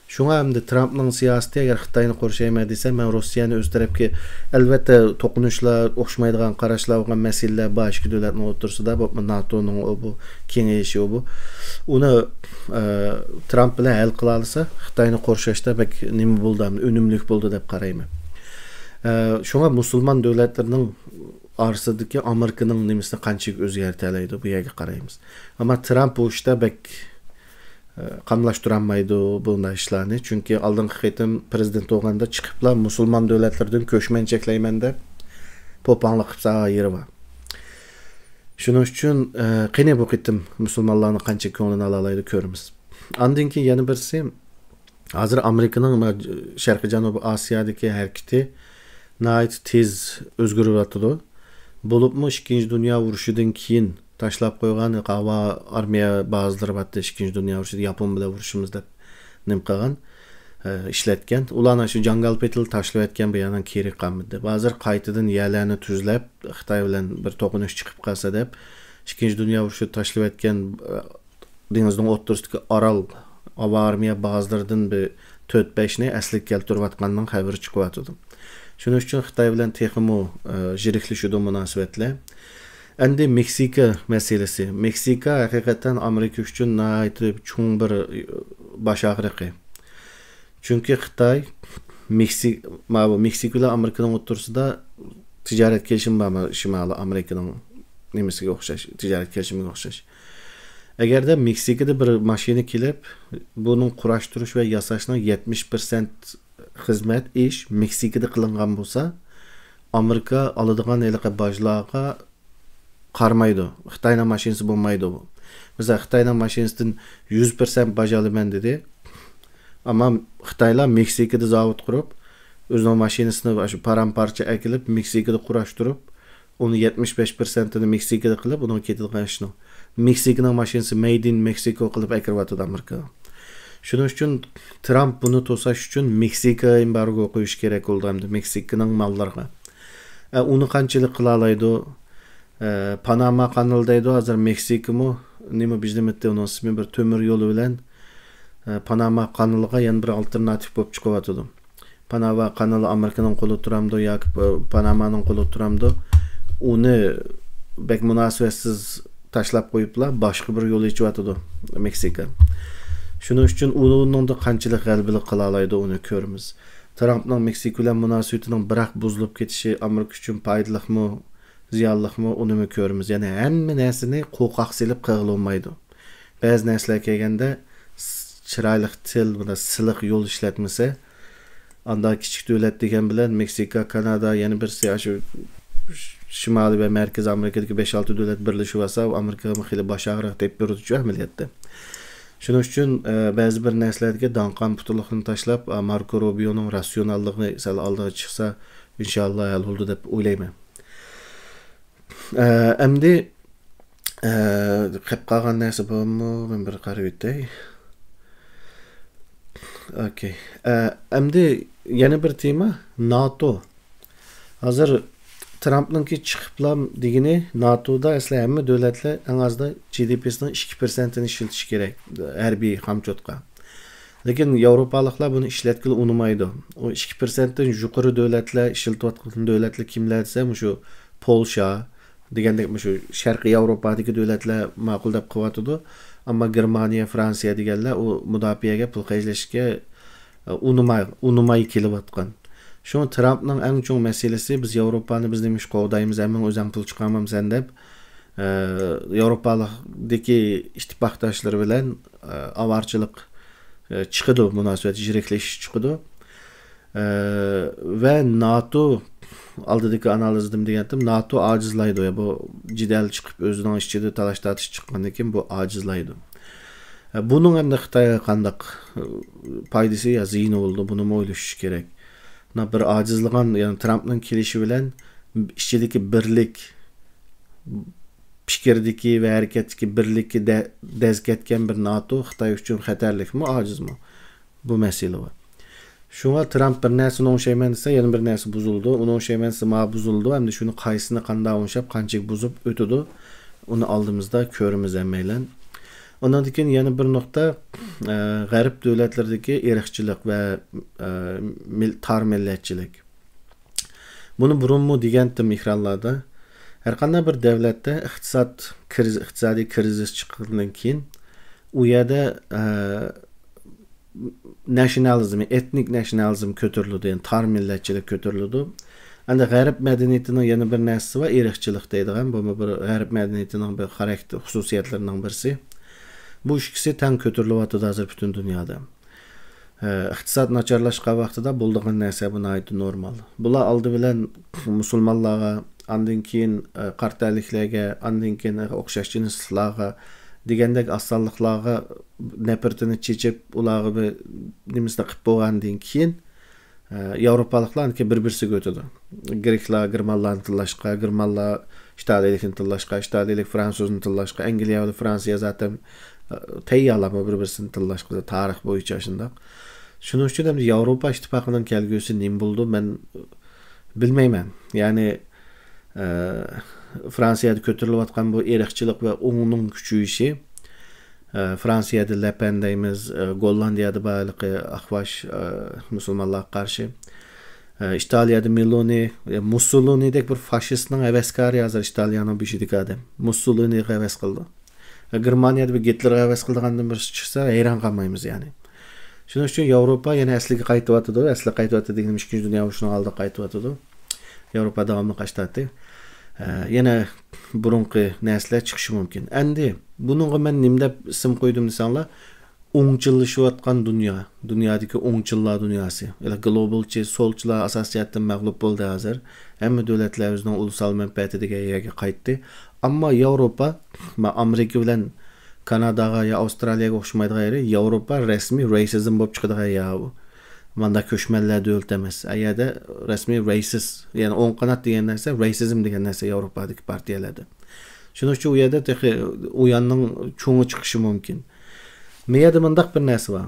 شۇڭا ئەمدى ترامپنىڭ سىياسىتى، ئەگەر خىتاينى قورشايمەن دېسە، مەن روسىيەنى ئۆز تەرەپكە، ئەلۋەتتە، توقۇنۇشلار، ئوخشىمايدىغان قاراشلار بولغان مەسىلىلەر بار ئىككى دۆلەتنىڭ ئوتتۇرىسىدا، بولۇپمۇ ناتونىڭ ئۇ بۇ كېڭىيىشى ئۇ بۇ. ئۇنى، ئە، ترامپ بىلەن ھەل قىلالىسا، خىتاينى قورشاشتا بەك نېمە بولدى، ئۈنۈملۈك بولدى دەپ قارايمەن. ئە، شۇڭا مۇسۇلمان دۆلەتلىرىنىڭ ئارىسىدىكى ئامېرىكىنىڭ نېمىسىنى قانچىلىك ئۆزگەرتەلەيدۇ، بۇ يەرگە قارايمىز. ئەمما ترامپ بۇ ئىشتا بەك، ئە، قاملاشتۇرالمايدۇ بۇنداق ئىشلارنى. چۈنكى ئالدىنقى قېتىم پرېزىدېنت بولغاندا چىقىپلا مۇسۇلمان دۆلەتلىرىدىن كۆچمەن چەكلەيمەن دەپ پوپاڭلىق قىلىپ سالغان يېرى بار. شۇنىڭ ئۈچۈن، ئە، قېنى بۇ قېتىم مۇسۇلمانلارنىڭ قانچە كۆڭلىنى ئالالايدۇ كۆرىمىز. ئاندىن كېيىن يەنە بىرسى، ھازىر ئامېرىكىنىڭ مە-، شەرقىي جەنۇبىي ئاسىيادىكى ھەرىكىتى ناھايىتى تېز ئۆزگىرىۋاتىدۇ. بولۇپمۇ ئىككىنچى دۇنيا ئۇرۇشىدىن كېيىن تاشلاپ قويغان ھاۋا ئارمىيە بازىلىرى بارتتى، ئىككىنچى دۇنيا ئۇرۇشىدا ياپون بىلەن ئۇرۇشىمىز دەپ نېمە قىلغان، ئە، ئىشلەتكەن. ئۇلارنى شۇ جاڭگال پېتىلا تاشلىۋەتكەن، بۇ يەردىن كېرەك قالمىدى. ھازىر قايتىدىن يەرلەرنى تۈزلەپ، خىتاي بىلەن بىر توقۇنۇش چىقىپ قالسا دەپ، ئىككىنچى دۇنيا ئۇرۇشىدا تاشلىۋەتكەن، ئە، دېڭىزنىڭ ئوتتۇرىسىدىكى ئارال ھاۋا ئارمىيە بازىلىرىدىن بىر تۆت بەشنى ئەسلىگە كەلتۈرۈۋاتقاننىڭ خەۋىرى چىقىۋاتىدۇ. شۇنىڭ ئۈچۈن خىتاي بىلەن تېخىمۇ، ئە، يىرىكلىشىدۇ مۇناسىۋەتلەر. ئەمدى مېكسىكا مەسىلىسى. مېكسىكا ھەقىقەتەن ئامېرىكا ئۈچۈن ناھايىتى چوڭ بىر، ئە، باش ئاغرىقى. چۈنكى خىتاي مېكسىك-، ماۋۇ مېكسىكا بىلەن ئامېرىكىنىڭ ئوتتۇرىسىدا تىجارەت كېلىشىمى بار، شىمالىي ئامېرىكىنىڭ نېمىسىگە ئوخشاش، تىجارەت كېلىشىمىگە ئوخشاش. ئەگەردە مېكسىكىدا بىر ماشىنا كېلىپ، بۇنىڭ قۇراشتۇرۇش ۋە ياساشنىڭ يەتمىش پىرسەنت خىزمەت ئىش مېكسىكىدا قىلىنغان بولسا، ئامېرىكا ئالىدىغان ھېلىقى باجلارغا قارىمايدۇ. خىتاينىڭ ماشىنىسى بولمايدۇ بۇ. مەسىلەن، خىتاينىڭ ماشىنىسىدىن يۈز پىرسەنت باج ئالىمەن دېدى. ئەمما خىتايلار مېكسىكىدا زاۋۇت قۇرۇپ، ئۆزىنىڭ ماشىنىسىنى شۇ پارام-پارچە ئەكېلىپ، مېكسىكىدا قۇراشتۇرۇپ، ئۇنى يەتمىش بەش پىرسەنتىنى مېكسىكىدا قىلىپ، ئۇنىڭ كېتىدىغان ئىشىنىڭ، مېكسىكىنىڭ ماشىنىسى مەيد ئىن مېكسىكو قىلىپ ئەكىرىۋاتىدۇ ئامېرىكىغا. شۇنىڭ ئۈچۈن ترامپ بۇنى توساش ئۈچۈن مېكسىكا ئېمبارگو قويۇش كېرەك بولدى ئەمدى مېكسىكىنىڭ ماللىرىغا. ئە، ئۇنى قانچىلىك قىلالايدۇ؟ ئە، پاناما قانىلى دەيدۇ، ھازىر مېكسىكىمۇ، نېمە بىزنىمىتى ئۇنىڭ ئىسمى، بىر تۆمۈر يولى بىلەن، ئە، پاناما قانىلىغا يەنە بىر ئالتېرناتىپ بولۇپ چىقىۋاتىدۇ. پاناما قانىلى ئامېرىكىنىڭ قولىدا تۇرامدۇ ياكى پ-، پانامانىڭ قولىدا تۇرامدۇ؟ ئۇنى بەك مۇناسىۋەتسىز تاشلاپ قويۇپلا، باشقا بىر يول ئېچىۋاتىدۇ مېكسىكا. شۇنىڭ ئۈچۈن ئۇنىڭدا قانچىلىك غەلىبىلىك قىلالايدۇ، ئۇنى كۆرىمىز. ترامپنىڭ مېكسىكا بىلەن مۇناسىۋىتىنىڭ بىراق بۇزۇلۇپ كېتىشى ئامېرىكا ئۈچۈن پايدىلىقمۇ، زىيانلىقمۇ، ئۇنىمۇ كۆرىمىز. يەنى ھەممە نەرسىنى قوقاق سېلىپ قىلغىلى بولمايدۇ. بەزى نەرسىلەر كەلگەندە س-، چىرايلىق تىل، بۇنداق سىلىق يول ئىشلەتمىسە، ئاندا كىچىك دۆلەت دېگەن بىلەن مېكسىكا، كانادا، يەنە بىرسى، ئاشۇ شىمالىي ۋە مەركىزىي ئامېرىكىدىكى بەش-ئالتە دۆلەت بىرلىشىۋالسا، ئۇ ئامېرىكىغىمۇ خېلى باش ئاغرىقى تېپىپ بېرىدۇچۇ ئەمەلىيەتتە. شۇنىڭ ئۈچۈن، ئە، بەزى بىر نەرسىلەردىكى داڭقان پۇتىلىقنى تاشلاپ، ئا، ماركو روبىيونىڭ راتسىيوناللىقىنى سەل ئالدىغا چىقسا، ئىنشاللا ھەل بولىدۇ دەپ ئويلايمەن. ئە، ئەمدى، ئە، قېلىپ قالغان نەرسە بارمۇ؟ مەن بىر قاراپ ئۆتەي. ئوكەي. ئە، ئەمدى يەنە بىر تېما، ناتو. ھازىر ترامپنىڭكى چىقىپلا دېگىنى، ناتودا ئەسلى ھەممە دۆلەتلەر ئەڭ ئازدا جى دى پىسىنىڭ ئىككى پىرسەنتىنى ئىشلىتىشى كېرەك ھەربىي خامچوتقا. لېكىن ياۋروپالىقلار بۇنى ئىشلەتكىلى ئۇنىمايدۇ. ئۇ ئىككى پىرسەنتتىن يۇقىرى دۆلەتلەر، ئىشلىتىۋاتقان دۆلەتلەر كىملەر دېسە، مۇشۇ پولشا دېگەندەك، مۇشۇ شەرقىي ياۋروپادىكى دۆلەتلەر ماقۇل دەپ قىلىۋاتىدۇ. ئەمما گېرمانىيە، فرانسىيە دېگەنلەر ئۇ مۇداپىئەگە پۇل خەجلەشكە، ئە، ئۇنىماي، ئۇنىماي كېلىۋاتقان. شۇڭا ترامپنىڭ ئەڭ چوڭ مەسىلىسى، بىز ياۋروپانى بىز نېمە ئىش قوغدايمىز، ھەممىڭ ئۆزەڭ پۇل چىقارمامسەن دەپ، ئە، ياۋروپادىكى ئىتتىپاقداشلىرى بىلەن، ئە، ئاۋارىچىلىق، ئە، چىقىدۇ، مۇناسىۋەت يىرىكلىشىش چىقىدۇ. ئە، ۋە ناتو ئالدىدىكى ئانالىزدىن دېگەنتىم، ناتو ئاجىزلايدۇ. يا بۇ جېدەل چىقىپ، ئۆزىنىڭ ئىچىدە تالاش-تارتىش چىققاندىن كېيىن بۇ ئاجىزلايدۇ. ئە، بۇنىڭ ئەمدى خىتايغا قانداق، ئە، پايدىسى يا زىيىنى بولىدۇ، بۇنىمۇ ئويلىشىش كېرەك. مانا بىر ئاجىزلىغان، يەنى ترامپنىڭ كېلىشى بىلەن ئىچىدىكى بىرلىك، پىكىردىكى ۋە ھەرىكەتتىكى بىرلىككە دە-، دەز كەتكەن بىر ناتو خىتاي ئۈچۈن خەتەرلىكمۇ، ئاجىزمۇ؟ بۇ مەسىلە بار. شۇڭا ترامپ بىر نەرسىنى ئوڭشايمەن دېسە، يەنە بىر نەرسە بۇزۇلىدۇ. ئۇنى ئوڭشايمەن دېسە، مانا بۇزۇلىدۇ. ئەمدى شۇنى قايسىنى قانداق ئوڭشاپ، قانچىلىك بۇزۇپ ئۆتىدۇ، ئۇنى ئالدىمىزدا كۆرىمىز ھەممەيلەن. ئۇنىڭدىن كېيىن يەنە بىر نۇقتا، ئە، غەرب دۆلەتلىرىدىكى ئىرقچىلىق ۋە، ئە، مىل-، تار مىللەتچىلىك. بۇنى بۇرۇنمۇ دېگەنتىم ئېكرانلاردا. ھەرقانداق بىر دۆلەتتە ئىقتىساد كىرىز-، ئىقتىسادىي كىرىزىس چىققاندىن كېيىن، ئۇ يەردە، ئە، ناشنالىزم، ئېتنىك ناشنالىزم كۆتۈرۈلىدۇ، يەنى تار مىللەتچىلىك كۆتۈرۈلىدۇ. ئەمدى غەرب مەدەنىيىتىنىڭ يەنە بىر نەرسىسى بار، ئىرقچىلىق دەيدىغان، بۇمۇ بىر غەرب مەدەنىيىتىنىڭ بىر خاراكتېر، خۇسۇسىيەتلىرىنىڭ بىرسى. بۇ ئىككىسى تەڭ كۆتۈرۈلۈۋاتىدۇ ھازىر پۈتۈن دۇنيادا. ئە، ئىقتىساد ناچارلاشقان ۋاقتىدا بولىدىغان نەرسە، بۇ ناھايىتى نورمال. بۇلار ئالدى بىلەن مۇسۇلمانلارغا، ئاندىن كېيىن، ئە، قارا تەنلىكلەرگە، ئاندىن كېيىن ئوخشاش جىنسلىقلارغا دېگەندەك ئاز سانلىقلارغا نەپرىتىنى چېچىپ، ئۇلارغا بىر نېمىسىنى قىلىپ بولغاندىن كېيىن، ئە، ياۋروپالىقلار ئاندىن كېيىن بىر-بىرسىگە ئۆتىدۇ. گرېكلار گېرمانلارنى تىللاشقا، گېرمانلار ئىتالىيىلىكنى تىللاشقا، ئىتالىيىلىك فرانسۇزنى تىللاشقا، ئەنگلىيە بىلەن فرانسىيە زاتەن، ئە، تەييارلارمۇ بىر-بىرسىنى تىللاشقا، تارىخ بويىچە شۇنداق. شۇنىڭ ئۈچۈن ئەمدى ياۋروپا ئىتتىپاقىنىڭ كەلگۈسى نېمە بولىدۇ، مەن بىلمەيمەن. يەنى، ئە، فرانسىيەدە كۆتۈرۈلۈۋاتقان بۇ ئىرقچىلىق ۋە ئۇنىڭ كۈچىيىشى، ئە، فرانسىيەدە لەپەن دەيمىز، ئە، گوللاندىيەدە بار ھېلىقى ئاقباش، ئە، مۇسۇلمانلارغا قارشى. ئە، ئىتالىيەدە مېلونى، ئە، مۇسسولىنىدەك بىر فاشىستنىڭ ھەۋەسكارى ھازىر ئىتالىيەنىڭ بېشىدىكى ئادەم. مۇسسولىنىغا ھەۋەس قىلىدۇ. ئە، گېرمانىيەدە بىر گىتلېرغا ھەۋەس قىلىدىغاندىن بىرسى چىقسا، ھەيران قالمايمىز يەنى. شۇنىڭ ئۈچۈن ياۋروپا يەنە ئەسلىگە قايتىۋاتىدۇ. ئەسلىگە قايتىۋاتىدۇ دېگىنىم ئىككىنچى دۇنيا ئۇرۇشىنىڭ ئالدىغا قايتىۋاتىدۇ. ياۋروپا داۋاملىق ئاشتاتى. ئە، يەنە بۇرۇنقى نەرسىلەر چىقىشى مۇمكىن. ئەمدى بۇنىڭغا مەن نېمە دەپ ئىسىم قويدۇم دېسەڭلار، ئوڭچىللىشىۋاتقان دۇنيا، دۇنيادىكى ئوڭچىللار دۇنياسى. ئەلە گلوبالچى، سولچىلار ئاساسىي جەھەتتىن مەغلۇپ بولدى ھازىر. ھەممە دۆلەتلەر ئۆزىنىڭ ئۇلۇسال مەنپەئەتى دېگەن يەرگە قايتتى. ئەمما ياۋروپا، مە-، ئامېرىكا بىلەن كاناداغا يا ئاۋسترالىيەگە ئوخشىمايدىغان يېرى، ياۋروپا رەسمىي رېسىزم بولۇپ چىقىدىغان يەر ئۇ. ماندا كۆچمەنلەر دۆلىتى ئەمەس. ئەيەردە رەسمىي رېسىس، يەنى ئوڭ قانات دېگەن نەرسە، رېسىزم دېگەن نەرسە ياۋروپادىكى پارتىيەلەردە. شۇنىڭ ئۈچۈن ئۇ يەردە تېخى ئۇياننىڭ چوڭى چىقىشى مۇمكىن. مېيەدە مۇنداق بىر نەرسە بار.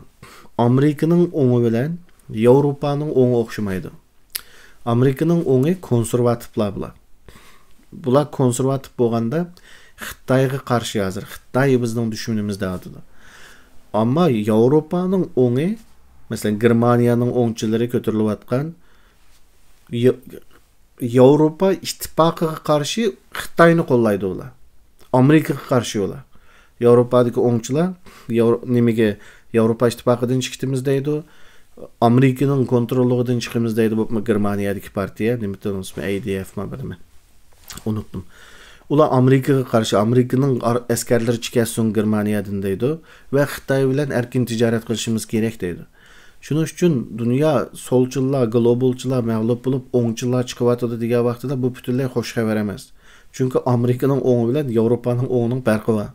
ئامېرىكىنىڭ ئوڭى بىلەن ياۋروپانىڭ ئوڭى ئوخشىمايدۇ. ئامېرىكىنىڭ ئوڭى كونسېرۋاتىپلار بۇلار. بۇلار كونسېرۋاتىپ بولغاندا خىتايغا قارشى ھازىر. خىتاي بىزنىڭ دۈشمىنىمىز دەۋاتىدۇ. ئەمما ياۋروپانىڭ ئوڭى، مەسىلەن، گېرمانىيەنىڭ ئوڭچىلىرى كۆتۈرۈلۈۋاتقان، يا-، ياۋروپا ئىتتىپاقىغا قارشى خىتاينى قوللايدۇ ئۇلار. ئامېرىكىغا قارشى ئۇلار. ياۋروپادىكى ئوڭچىلار ياۋرو-، نېمىگە، ياۋروپا ئىتتىپاقىدىن چىقىۋېتىمىز دەيدۇ. ئامېرىكىنىڭ كونتروللۇقىدىن چىقىمىز دەيدۇ. بولۇپمۇ گېرمانىيەدىكى پارتىيە، نېمە ئىسمى، ئەي دى ئېف ما بىرمۇ؟ ئۇنتۇم. ئۇلار ئامېرىكىغا قارشى، ئامېرىكىنىڭ ئار-، ئەسكەرلىرى چىكەتسۇن گېرمانىيەدىن دەيدۇ. ۋە خىتاي بىلەن ئەركىن تىجارەت قىلىشىمىز كېرەك دەيدۇ. شۇنىڭ ئۈچۈن دۇنيا سولچىللار، گلوبالچىلار مەغلۇپ بولۇپ، ئوڭچىللار چىقىۋاتىدۇ دېگەن ۋاقتىدا بۇ پۈتۈنلەي خوش خەۋەر ئەمەس. چۈنكى ئامېرىكىنىڭ ئوڭى بىلەن ياۋروپانىڭ ئوڭىنىڭ پەرقى بار.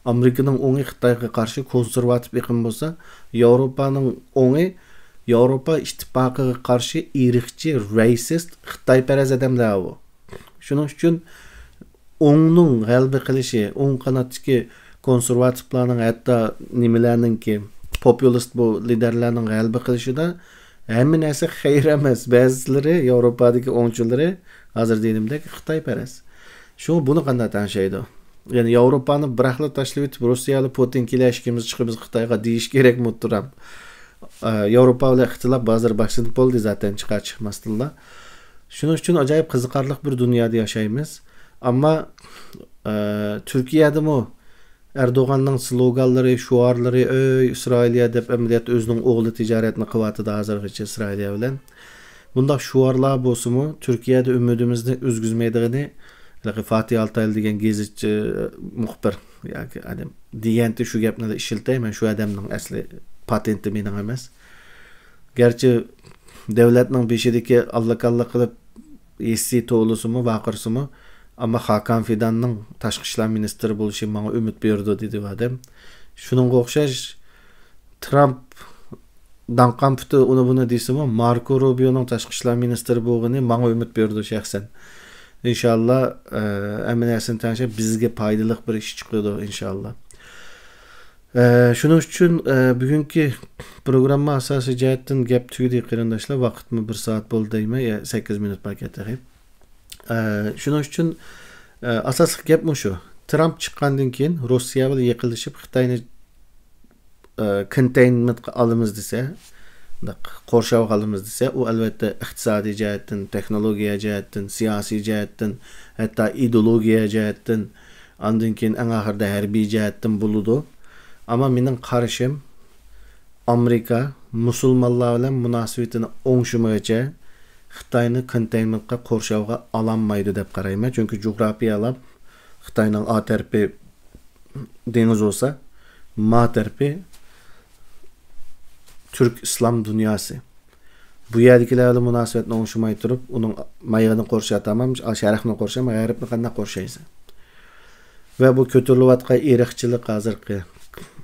ئامېرىكىنىڭ ئوڭى خىتايغا قارشى كونسېرۋاتىپ ئېقىم بولسا، ياۋروپانىڭ ئوڭى ياۋروپا ئىتتىپاقىغا قارشى ئىرقچى، رېسىست، خىتايپەرەس ئادەملەر بۇ. شۇنىڭ ئۈچۈن ئوڭنىڭ غەلىبە قىلىشى، ئوڭ قاناتتىكى كونسېرۋاتىپلارنىڭ، ھەتتا نېمىلەرنىڭكى، پوپۇلىست بۇ لىدەرلەرنىڭ غەلىبە قىلىشىدا ھەممە نەرسە خەير ئەمەس. بەزىلىرى، ياۋروپادىكى ئوڭچىلىرى ھازىر دېگىنىمدەك خىتايپەرەس. شۇڭا بۇنى قانداق تەڭشەيدۇ؟ يەنى ياۋروپانى بىراقلا تاشلىۋېتىپ، روسىيە بىلەن پۇتىن كېلە ئىككىمىز چىقىمىز خىتايغا دېيىش كېرەكمۇ تۇرامپ؟ ئە، ياۋروپا بىلەن ئىختىلاپ ھازىر باشلىنىپ بولدى زاتەن چىقار چىقماستىنلا. شۇنىڭ ئۈچۈن ئاجايىپ قىزىقارلىق بىر دۇنيادا ياشايمىز. ئەمما، ئە، تۈركىيەدىمۇ ئەردوغاننىڭ سلوگانلىرى، شوئارلىرى، «ئۆي ئىسرائىلىيە» دەپ ئەمەلىيەتتە ئۆزىنىڭ ئوغلى تىجارەتنى قىلىۋاتىدۇ ھازىرغىچە ئىسرائىلىيە بىلەن. بۇنداق شوئارلار بولسىمۇ، تۈركىيەدە ئۈمىدىمىزنى ئۈزگۈزمەيدىغىنى، ھېلىقى فاتىھ ئالتايلى دېگەن گېزىتچى، مۇخبىر ياكى ئادەم دېگەنتى شۇ گەپنىلا ئىشلىتەي، مەن شۇ ئادەمنىڭ ئەسلى پاتېنتى مېنىڭ ئەمەس. گەرچە دۆلەتنىڭ بېشىدىكى ئاللىكاللا قىلىپ ھېسسىي توۋلىسىمۇ، ۋارقىرىسىمۇ، ئەمما خاكان فىداننىڭ تاشقى ئىشلار مىنىستىرى بولۇشى ماڭا ئۈمىد بېرىدۇ، دېدى ئۇ ئادەم. شۇنىڭغا ئوخشاش، ترامپ داڭقان پۇتى ئۇنى بۇنى دېسىمۇ، ماركو روبىيونىڭ تاشقى ئىشلار مىنىستىرى بولغىنى ماڭا ئۈمىد بېرىدۇ شەخسەن. ئىنشاللا، ئە، ھەممە نەرسىنى تەڭشەپ، بىزگە پايدىلىق بىر ئىش چىقىدۇ، ئىنشاللا. ئە، شۇنىڭ ئۈچۈن، ئە، بۈگۈنكى پروگرامما ئاساسىي جەھەتتىن گەپ تۈگىدى، قېرىنداشلار. ۋاقىتمۇ بىر سائەت بولدى دەيمەن، يا، سەككىز مىنۇت بار ئىكەن تېخى. ئە، شۇنىڭ ئۈچۈن، ئە، ئاساسلىق گەپ مۇشۇ. ترامپ چىققاندىن كېيىن روسىيە بىلەن يېقىنلىشىپ، خىتاينى، ئە، كونتېينمېنتقا ئالىمىز دېسە، مۇنداق قورشاۋغا ئالىمىز دېسە، ئۇ ئەلۋەتتە ئىقتىسادىي جەھەتتىن، تېخنولوگىيە جەھەتتىن، سىياسىي جەھەتتىن، ھەتتا ئىدېئولوگىيە جەھەتتىن، ئاندىن كېيىن ئەڭ ئاخىرىدا ھەربىي جەھەتتىن بولىدۇ. ئەمما مېنىڭ قارىشىم، ئامېرىكا مۇسۇلمانلار بىلەن مۇناسىۋىتىنى ئوڭشىمىغىچە خىتاينى كونتېينمېنتقا، قورشاۋغا ئالالمايدۇ دەپ قارايمەن. چۈنكى جۇغراپىيەلەپ خىتاينىڭ ئا تەرىپى دېڭىز بولسا، ما تەرىپى تۈرك ئىسلام دۇنياسى. بۇ يەردىكىلەر بىلەن مۇناسىۋەتنى ئوڭشىماي تۇرۇپ، ئۇنىڭ مايىغىنى قورشاۋاتامەن، شەرقنى قورشايمەن، غەربنى قانداق قورشايسەن؟ ۋە بۇ كۆتۈرۈلۈۋاتقان ئىرقچىلىق، ھازىرقى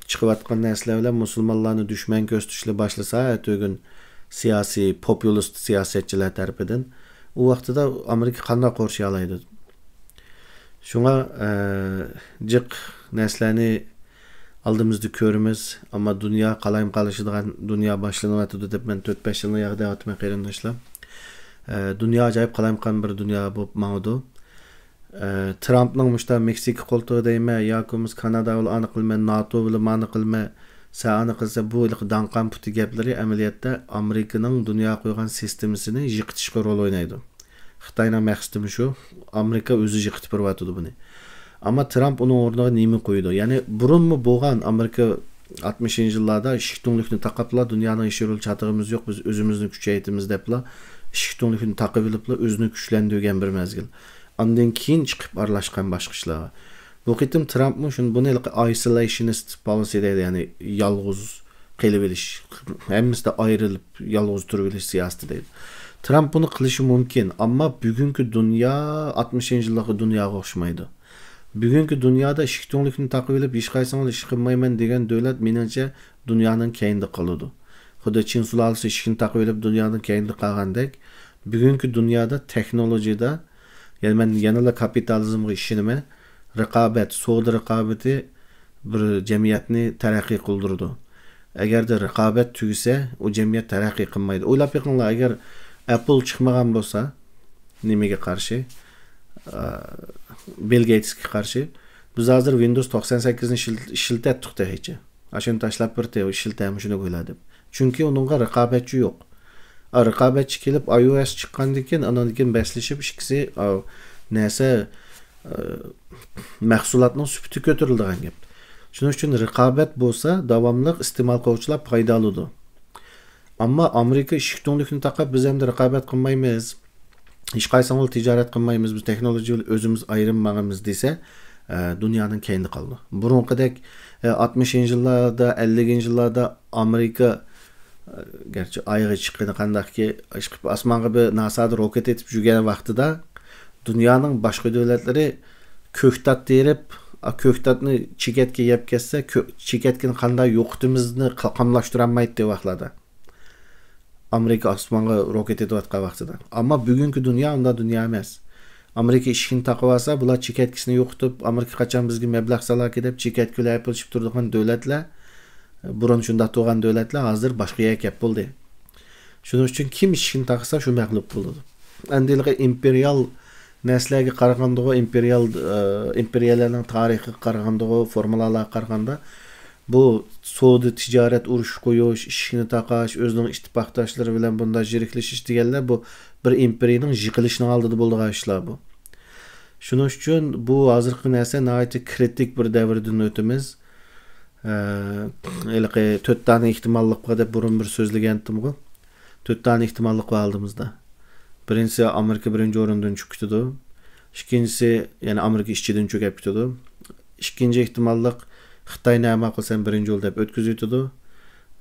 چىقىۋاتقان نەرسىلەر بىلەن مۇسۇلمانلارنى دۈشمەن كۆرسىتىشلەر باشلىسا، ئەتىگۈن سىياسىي، پوپۇلىست سىياسەتچىلەر تەرىپىدىن، ئۇ ۋاقتىدا ئامېرىكا قانداق قورشىيالايدۇ؟ شۇڭا، ئە، جىق نەرسىلەرنى ئالدىمىزدا كۆرىمىز، ئەمما دۇنيا قالايمىقانلىشىدىغان دۇنيا باشلىنىۋاتىدۇ دەپ مەن تۆت-بەش يىلنى ياغدا دەۋاتىمەن، قېرىنداشلار. ئە، دۇنيا ئاجايىپ قالايمىقان بىر دۇنيا بولۇپ ماڭىدۇ. ئە، ترامپنىڭ مۇشتا مېكسىكا قولتۇقى دەيمەن، ياكى بولمىسا كانادا بىلەن ئانى قىلىمەن، ناتو بىلەن مانى قىلىمەن، سەن ئانى قىلسا، بۇ ھېلىقى داڭقان پۇتى گەپلىرى ئەمەلىيەتتە ئامېرىكىنىڭ دۇنياغا قويغان سىستېمىسىنى يىقىتىشقا رول ئوينايدۇ. خىتاينىڭ مەقسىتىمۇ شۇ. ئامېرىكا ئۆزى يىقىتىپ بېرىۋاتىدۇ بۇنى. ئەمما ترامپ ئۇنىڭ ئورنىغا نېمە قويىدۇ؟ يەنى بۇرۇنمۇ بولغان ئامېرىكا ئاتمىشىنچى يىللاردا ئىشىك تۈڭلۈكنى تاقاپلا، دۇنيانىڭ ئىشى رول چاتىقىمىز يوق، بىز ئۆزىمىزنى كۈچەيتىمىز دەپلا، ئىشىك تۈڭلۈكنى تاقىۋېلىپلا، ئۆزىنى كۈچلەندۈرگەن بىر مەزگىل. ئاندىن كېيىن چىقىپ ئارىلاشقان باشقا ئىشلارغا. بۇ قېتىم ترامپمۇ شۇنى، بۇنى ھېلىقى ئايسولېيشنىست پولىسى دەيدۇ، يەنى يالغۇز قېلىۋېلىش، ھەممىسىدە ئايرىلىپ يالغۇز تۇرۇۋېلىش سىياسىتى دەيدۇ. ترامپ بۇنى قىلىشى مۇمكىن، ئەمما بۈگۈنكى دۇنيا ئاتمىشىنچى يىللىقى دۇنياغا ئوخشىمايدۇ. بۈگۈنكى دۇنيادا ئىشىك تۈڭلۈكنى تاقىۋېلىپ، ھېچقايسىڭلار ئىش قىلمايمەن دېگەن دۆلەت، مېنىڭچە، دۇنيانىڭ كەينىدە قالىدۇ. خۇددى چىن سۇلالىسى ئىشىكنى تاقىۋېلىپ، دۇنيانىڭ كەينىدە قالغاندەك، بۈگۈنكى دۇنيادا تېخنولوگىيەدە، يەنى مەن يەنىلا كاپىتالىزمغا ئىشىنىمەن، رىقابەت، سودا رىقابىتى بىر جەمئىيەتنى تەرەققىي قىلدۇرىدۇ. ئەگەردە رىقابەت تۈگىسە، ئۇ جەمئىيەت تەرەققىي قىلمايدۇ. ئويلاپ بېقىڭلار، ئەگەر ئەپل چىقمىغان بولسا، نېمىگە قارشى؟ ئا، بىل گېيتسكە قارشى. بىز ھازىر ۋىندوۋس توقسان سەككىزنى ئىشلىتەتتۇق تېخىچە. ئاشۇنى تاشلاپ بېرىپتۇ، ئىشلىتەمۇ شۇنى ئويلا دەپ. چۈنكى ئۇنىڭغا رىقابەتچى يوق. ئا، رىقابەتچى كېلىپ ئاي ئو ئېس چىققاندىن كېيىن، ئانان كېيىن بەسلىشىپ ئىككىسى، ئا، نەرسە، ئا، مەھسۇلاتنىڭ سۈپىتى كۆتۈرۈلىدىغان گەپ. شۇنىڭ ئۈچۈن رىقابەت بولسا، داۋاملىق ئىستېمال قىلغۇچىلار پايدا ئالىدۇ. ئەمما ئامېرىكا ئىشىك تۈڭلۈكنى تاقاپ، بىز ئەمدى رىقابەت قىلمايمىز، ھېچقايسىڭلار تىجارەت قىلمايمىز، بىز تېخنولوگىيە بىلەن ئۆزىمىز ئايرىم ماڭىمىز دېسە، ئە، دۇنيانىڭ كەينىدە قالىدۇ. بۇرۇنقىدەك، ئە، ئاتمىشىنچى يىللاردا، ئەللىكىنچى يىللاردا ئامېرىكا، ئە، گەرچە ئايغا چىققىنى قانداقكى، ئىشقىلىپ ئاسمانغا بىر ناسادا روكېت ئېتىپ يۈرگەن ۋاقتىدا، دۇنيانىڭ باشقا دۆلەتلىرى كۆكتات تېرىپ، ئا، كۆكتاتنى چېكەتكە يەپ كەتسە، كۆ-، چېكەتكىنى قانداق يوقىتىمىزنى قا-، قاملاشتۇرالمايتتى ۋاقلاردا. ئامېرىكا ئاسمانغا روكېت ئېتىۋاتقان ۋاقتىدا. ئەمما بۈگۈنكى دۇنيا ئۇنداق دۇنيا ئەمەس. ئامېرىكا ئىشىكنى تاقىۋالسا، بۇلار چېكەتكىسىنى يوقىتىپ، ئامېرىكا قاچان بىزگە مەبلەغ سالاركى دەپ چېكەتكە ئېپىلىشىپ تۇرىدىغان دۆلەتلەر، بۇرۇن شۇنداق تۇرغان دۆلەتلەر ھازىر باشقا يەرگە كەپ بولدى. شۇنىڭ ئۈچۈن كىم ئىشىكنى تاقىسا، شۇ مەغلۇپ بولىدۇ. ئەمدى ھېلىقى ئىمپېرىيال نەرسىلەرگە قارىغاندىغۇ، ئىمپېرىيال، ئە، ئىمپېرىيەلەرنىڭ تارىخىغا قارىغاندىغۇ، فورمۇلالارغا قارىغاندا، بۇ سودا، تىجارەت، ئۇرۇش قويۇش، ئىشىكنى تاقاش، ئۆزىنىڭ ئىتتىپاقداشلىرى بىلەن بۇنداق يىرىكلىشىش دېگەنلەر، بۇ بىر ئىمپېرىيىنىڭ يىقىلىشىنىڭ ئالدىدا بولىدىغان ئىشلار بۇ. شۇنىڭ ئۈچۈن بۇ ھازىرقى نەرسە ناھايىتى كرىتىك بىر دەۋردىن ئۆتىمىز. ئە، ھېلىقى تۆت دانە ئېھتىماللىق بار دەپ بۇرۇن بىر سۆزلىگەنتىمغۇ. تۆت دانە ئېھتىماللىق بار ئالدىمىزدا. بىرىنچىسى، ئامېرىكا بىرىنچى ئورۇندىن چۈشۈپ كېتىدۇ. ئىككىنچىسى، يەنى ئامېرىكا ئىچىدىن چۆكۈپ كېتىدۇ. ئىككىنچى ئېھتىماللىق، خىتاي نەمەقۇل سەن بىرىنچى بول دەپ ئۆتكۈزۈۋېتىدۇ.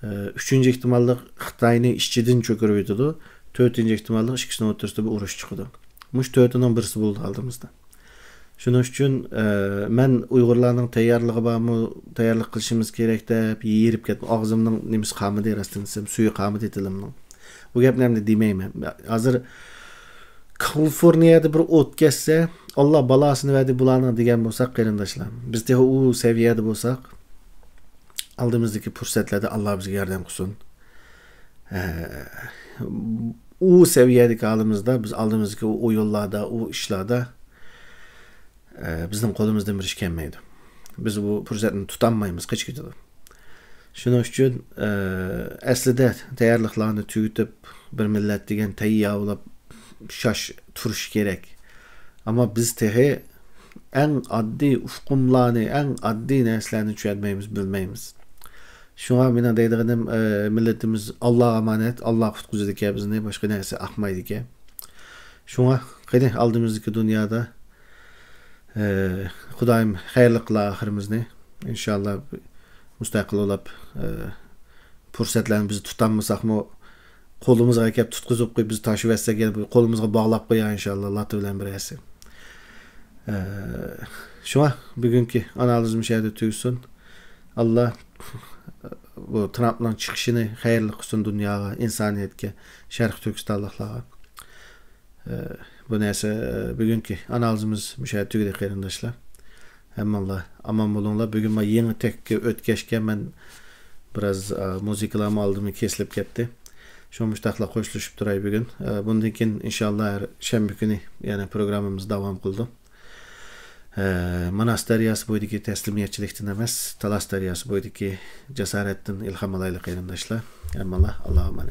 ئە، ئۈچىنچى ئېھتىماللىق، خىتاينى ئىچىدىن چۆكۈرۈۋېتىدۇ. تۆتىنچى ئېھتىماللىق، ئىككىسىنىڭ ئوتتۇرىسىدا بىر ئۇرۇش چىقىدۇ. مۇشۇ تۆتىنىڭ بىرسى بولىدۇ ئالدىمىزدا. شۇنىڭ ئۈچۈن، ئە، مەن ئۇيغۇرلارنىڭ تەييارلىقى بارمۇ، تەييارلىق قىلىشىمىز كېرەك دەپ يېرىپ كەتتىم. ئاغزىمنىڭ نېمىسى قالمىدى، راستىنى دېسەم، سۈيى قالمىدى تىلىمنىڭ. بۇ گەپنى ئەمدى دېمەيمەن. ھازىر كالىفورنىيەدە بىر ئوت كەتسە، ئاللا بالاسىنى بەردى بۇلارنىڭ دېگەن بولساق، قېرىنداشلار، بىز تېخى ئۇ سەۋىيەدە بولساق، ئالدىمىزدىكى پۇرسەتلەردە ئاللا بىزگە ياردەم قىلسۇن. ئە، ئۇ سەۋىيەدىكى ھالىمىزدا، بىز ئالدىمىزدىكى ئۇ ئويۇنلاردا، ئۇ ئىشلاردا، ئە، بىزنىڭ قولىمىزدىن بىر ئىش كەلمەيدۇ. بىز بۇ پۇرسەتنى تۇتالمايمىز، قېچىپ كېتىدۇ. شۇنىڭ ئۈچۈن، ئە، ئەسلىدە تەييارلىقلارنى تۈگىتىپ، بىر مىللەت دېگەن تەييار بولۇپ شاش تۇرۇشى كېرەك. ئەمما بىز تېخى ئەڭ ئاددىي ئۇقۇملارنى، ئەڭ ئاددىي نەرسىلەرنى چۈشەنمەيمىز، بىلمەيمىز. شۇڭا مېنىڭ دەيدىغىنىم، ئە، مىللىتىمىز ئاللاغا ئامانەت، ئاللا قۇتقۇزىدىكەن بىزنى، باشقا نەرسە ئاقمايدىكەن. شۇڭا قېنى ئالدىمىزدىكى دۇنيادا، ئە، خۇدايىم خەيرلىك قىلا ئاخىرىمىزنى. ئىنشاللا مۇستەقىل بولاپ، ئە، پۇرسەتلەرنى بىز تۇتالمىساقمۇ، قولىمىزغا كەپ تۇتقۇزۇپ قويۇپ، بىز تاشلىۋەتسەك، يەنە بىر قولىمىزغا باغلاپ قويار، ئىنشاللا، لاتا بىلەن بىر ھەسسە. ئە، شۇڭا بۈگۈنكى ئانالىزىم شۇ يەردە تۈگىسۇن. ئاللا بۇ ترامپنىڭ چىقىشىنى خەيرلىك قىلسۇن دۇنياغا، ئىنسانىيەتكە، شەرقىي تۈركىستانلىقلارغا. ئە، بۇ نەرسە، ئە، بۈگۈنكى ئانالىزىمىز مۇشۇ يەردە تۈگىدى، قېرىنداشلار. ھەممىڭلار ئامان بولۇڭلار. بۈگۈن مانا يېڭى تەككە ئۆتكەچكە مەن بىراز، ئە، مۇزىكىلارمۇ ئالدىمدا كېسىلىپ كەتتى. شۇڭا مۇشۇنداقلا خوشلىشىپ تۇراي بۈگۈن. ئە، بۇندىن كېيىن ئىنشاللا ھەر شەنبە كۈنى يەنە پروگراممىمىز داۋام قىلىدۇ. ئە، ماناس دەرياسى بويىدىكى تەسلىمىيەتچىلىكتىن ئەمەس، تالاس دەرياسى بويىدىكى جاسارەتتىن ئىلھام ئالايلى، قېرىنداشلار. ھەممىڭلار ئاللاغا ئامانەت.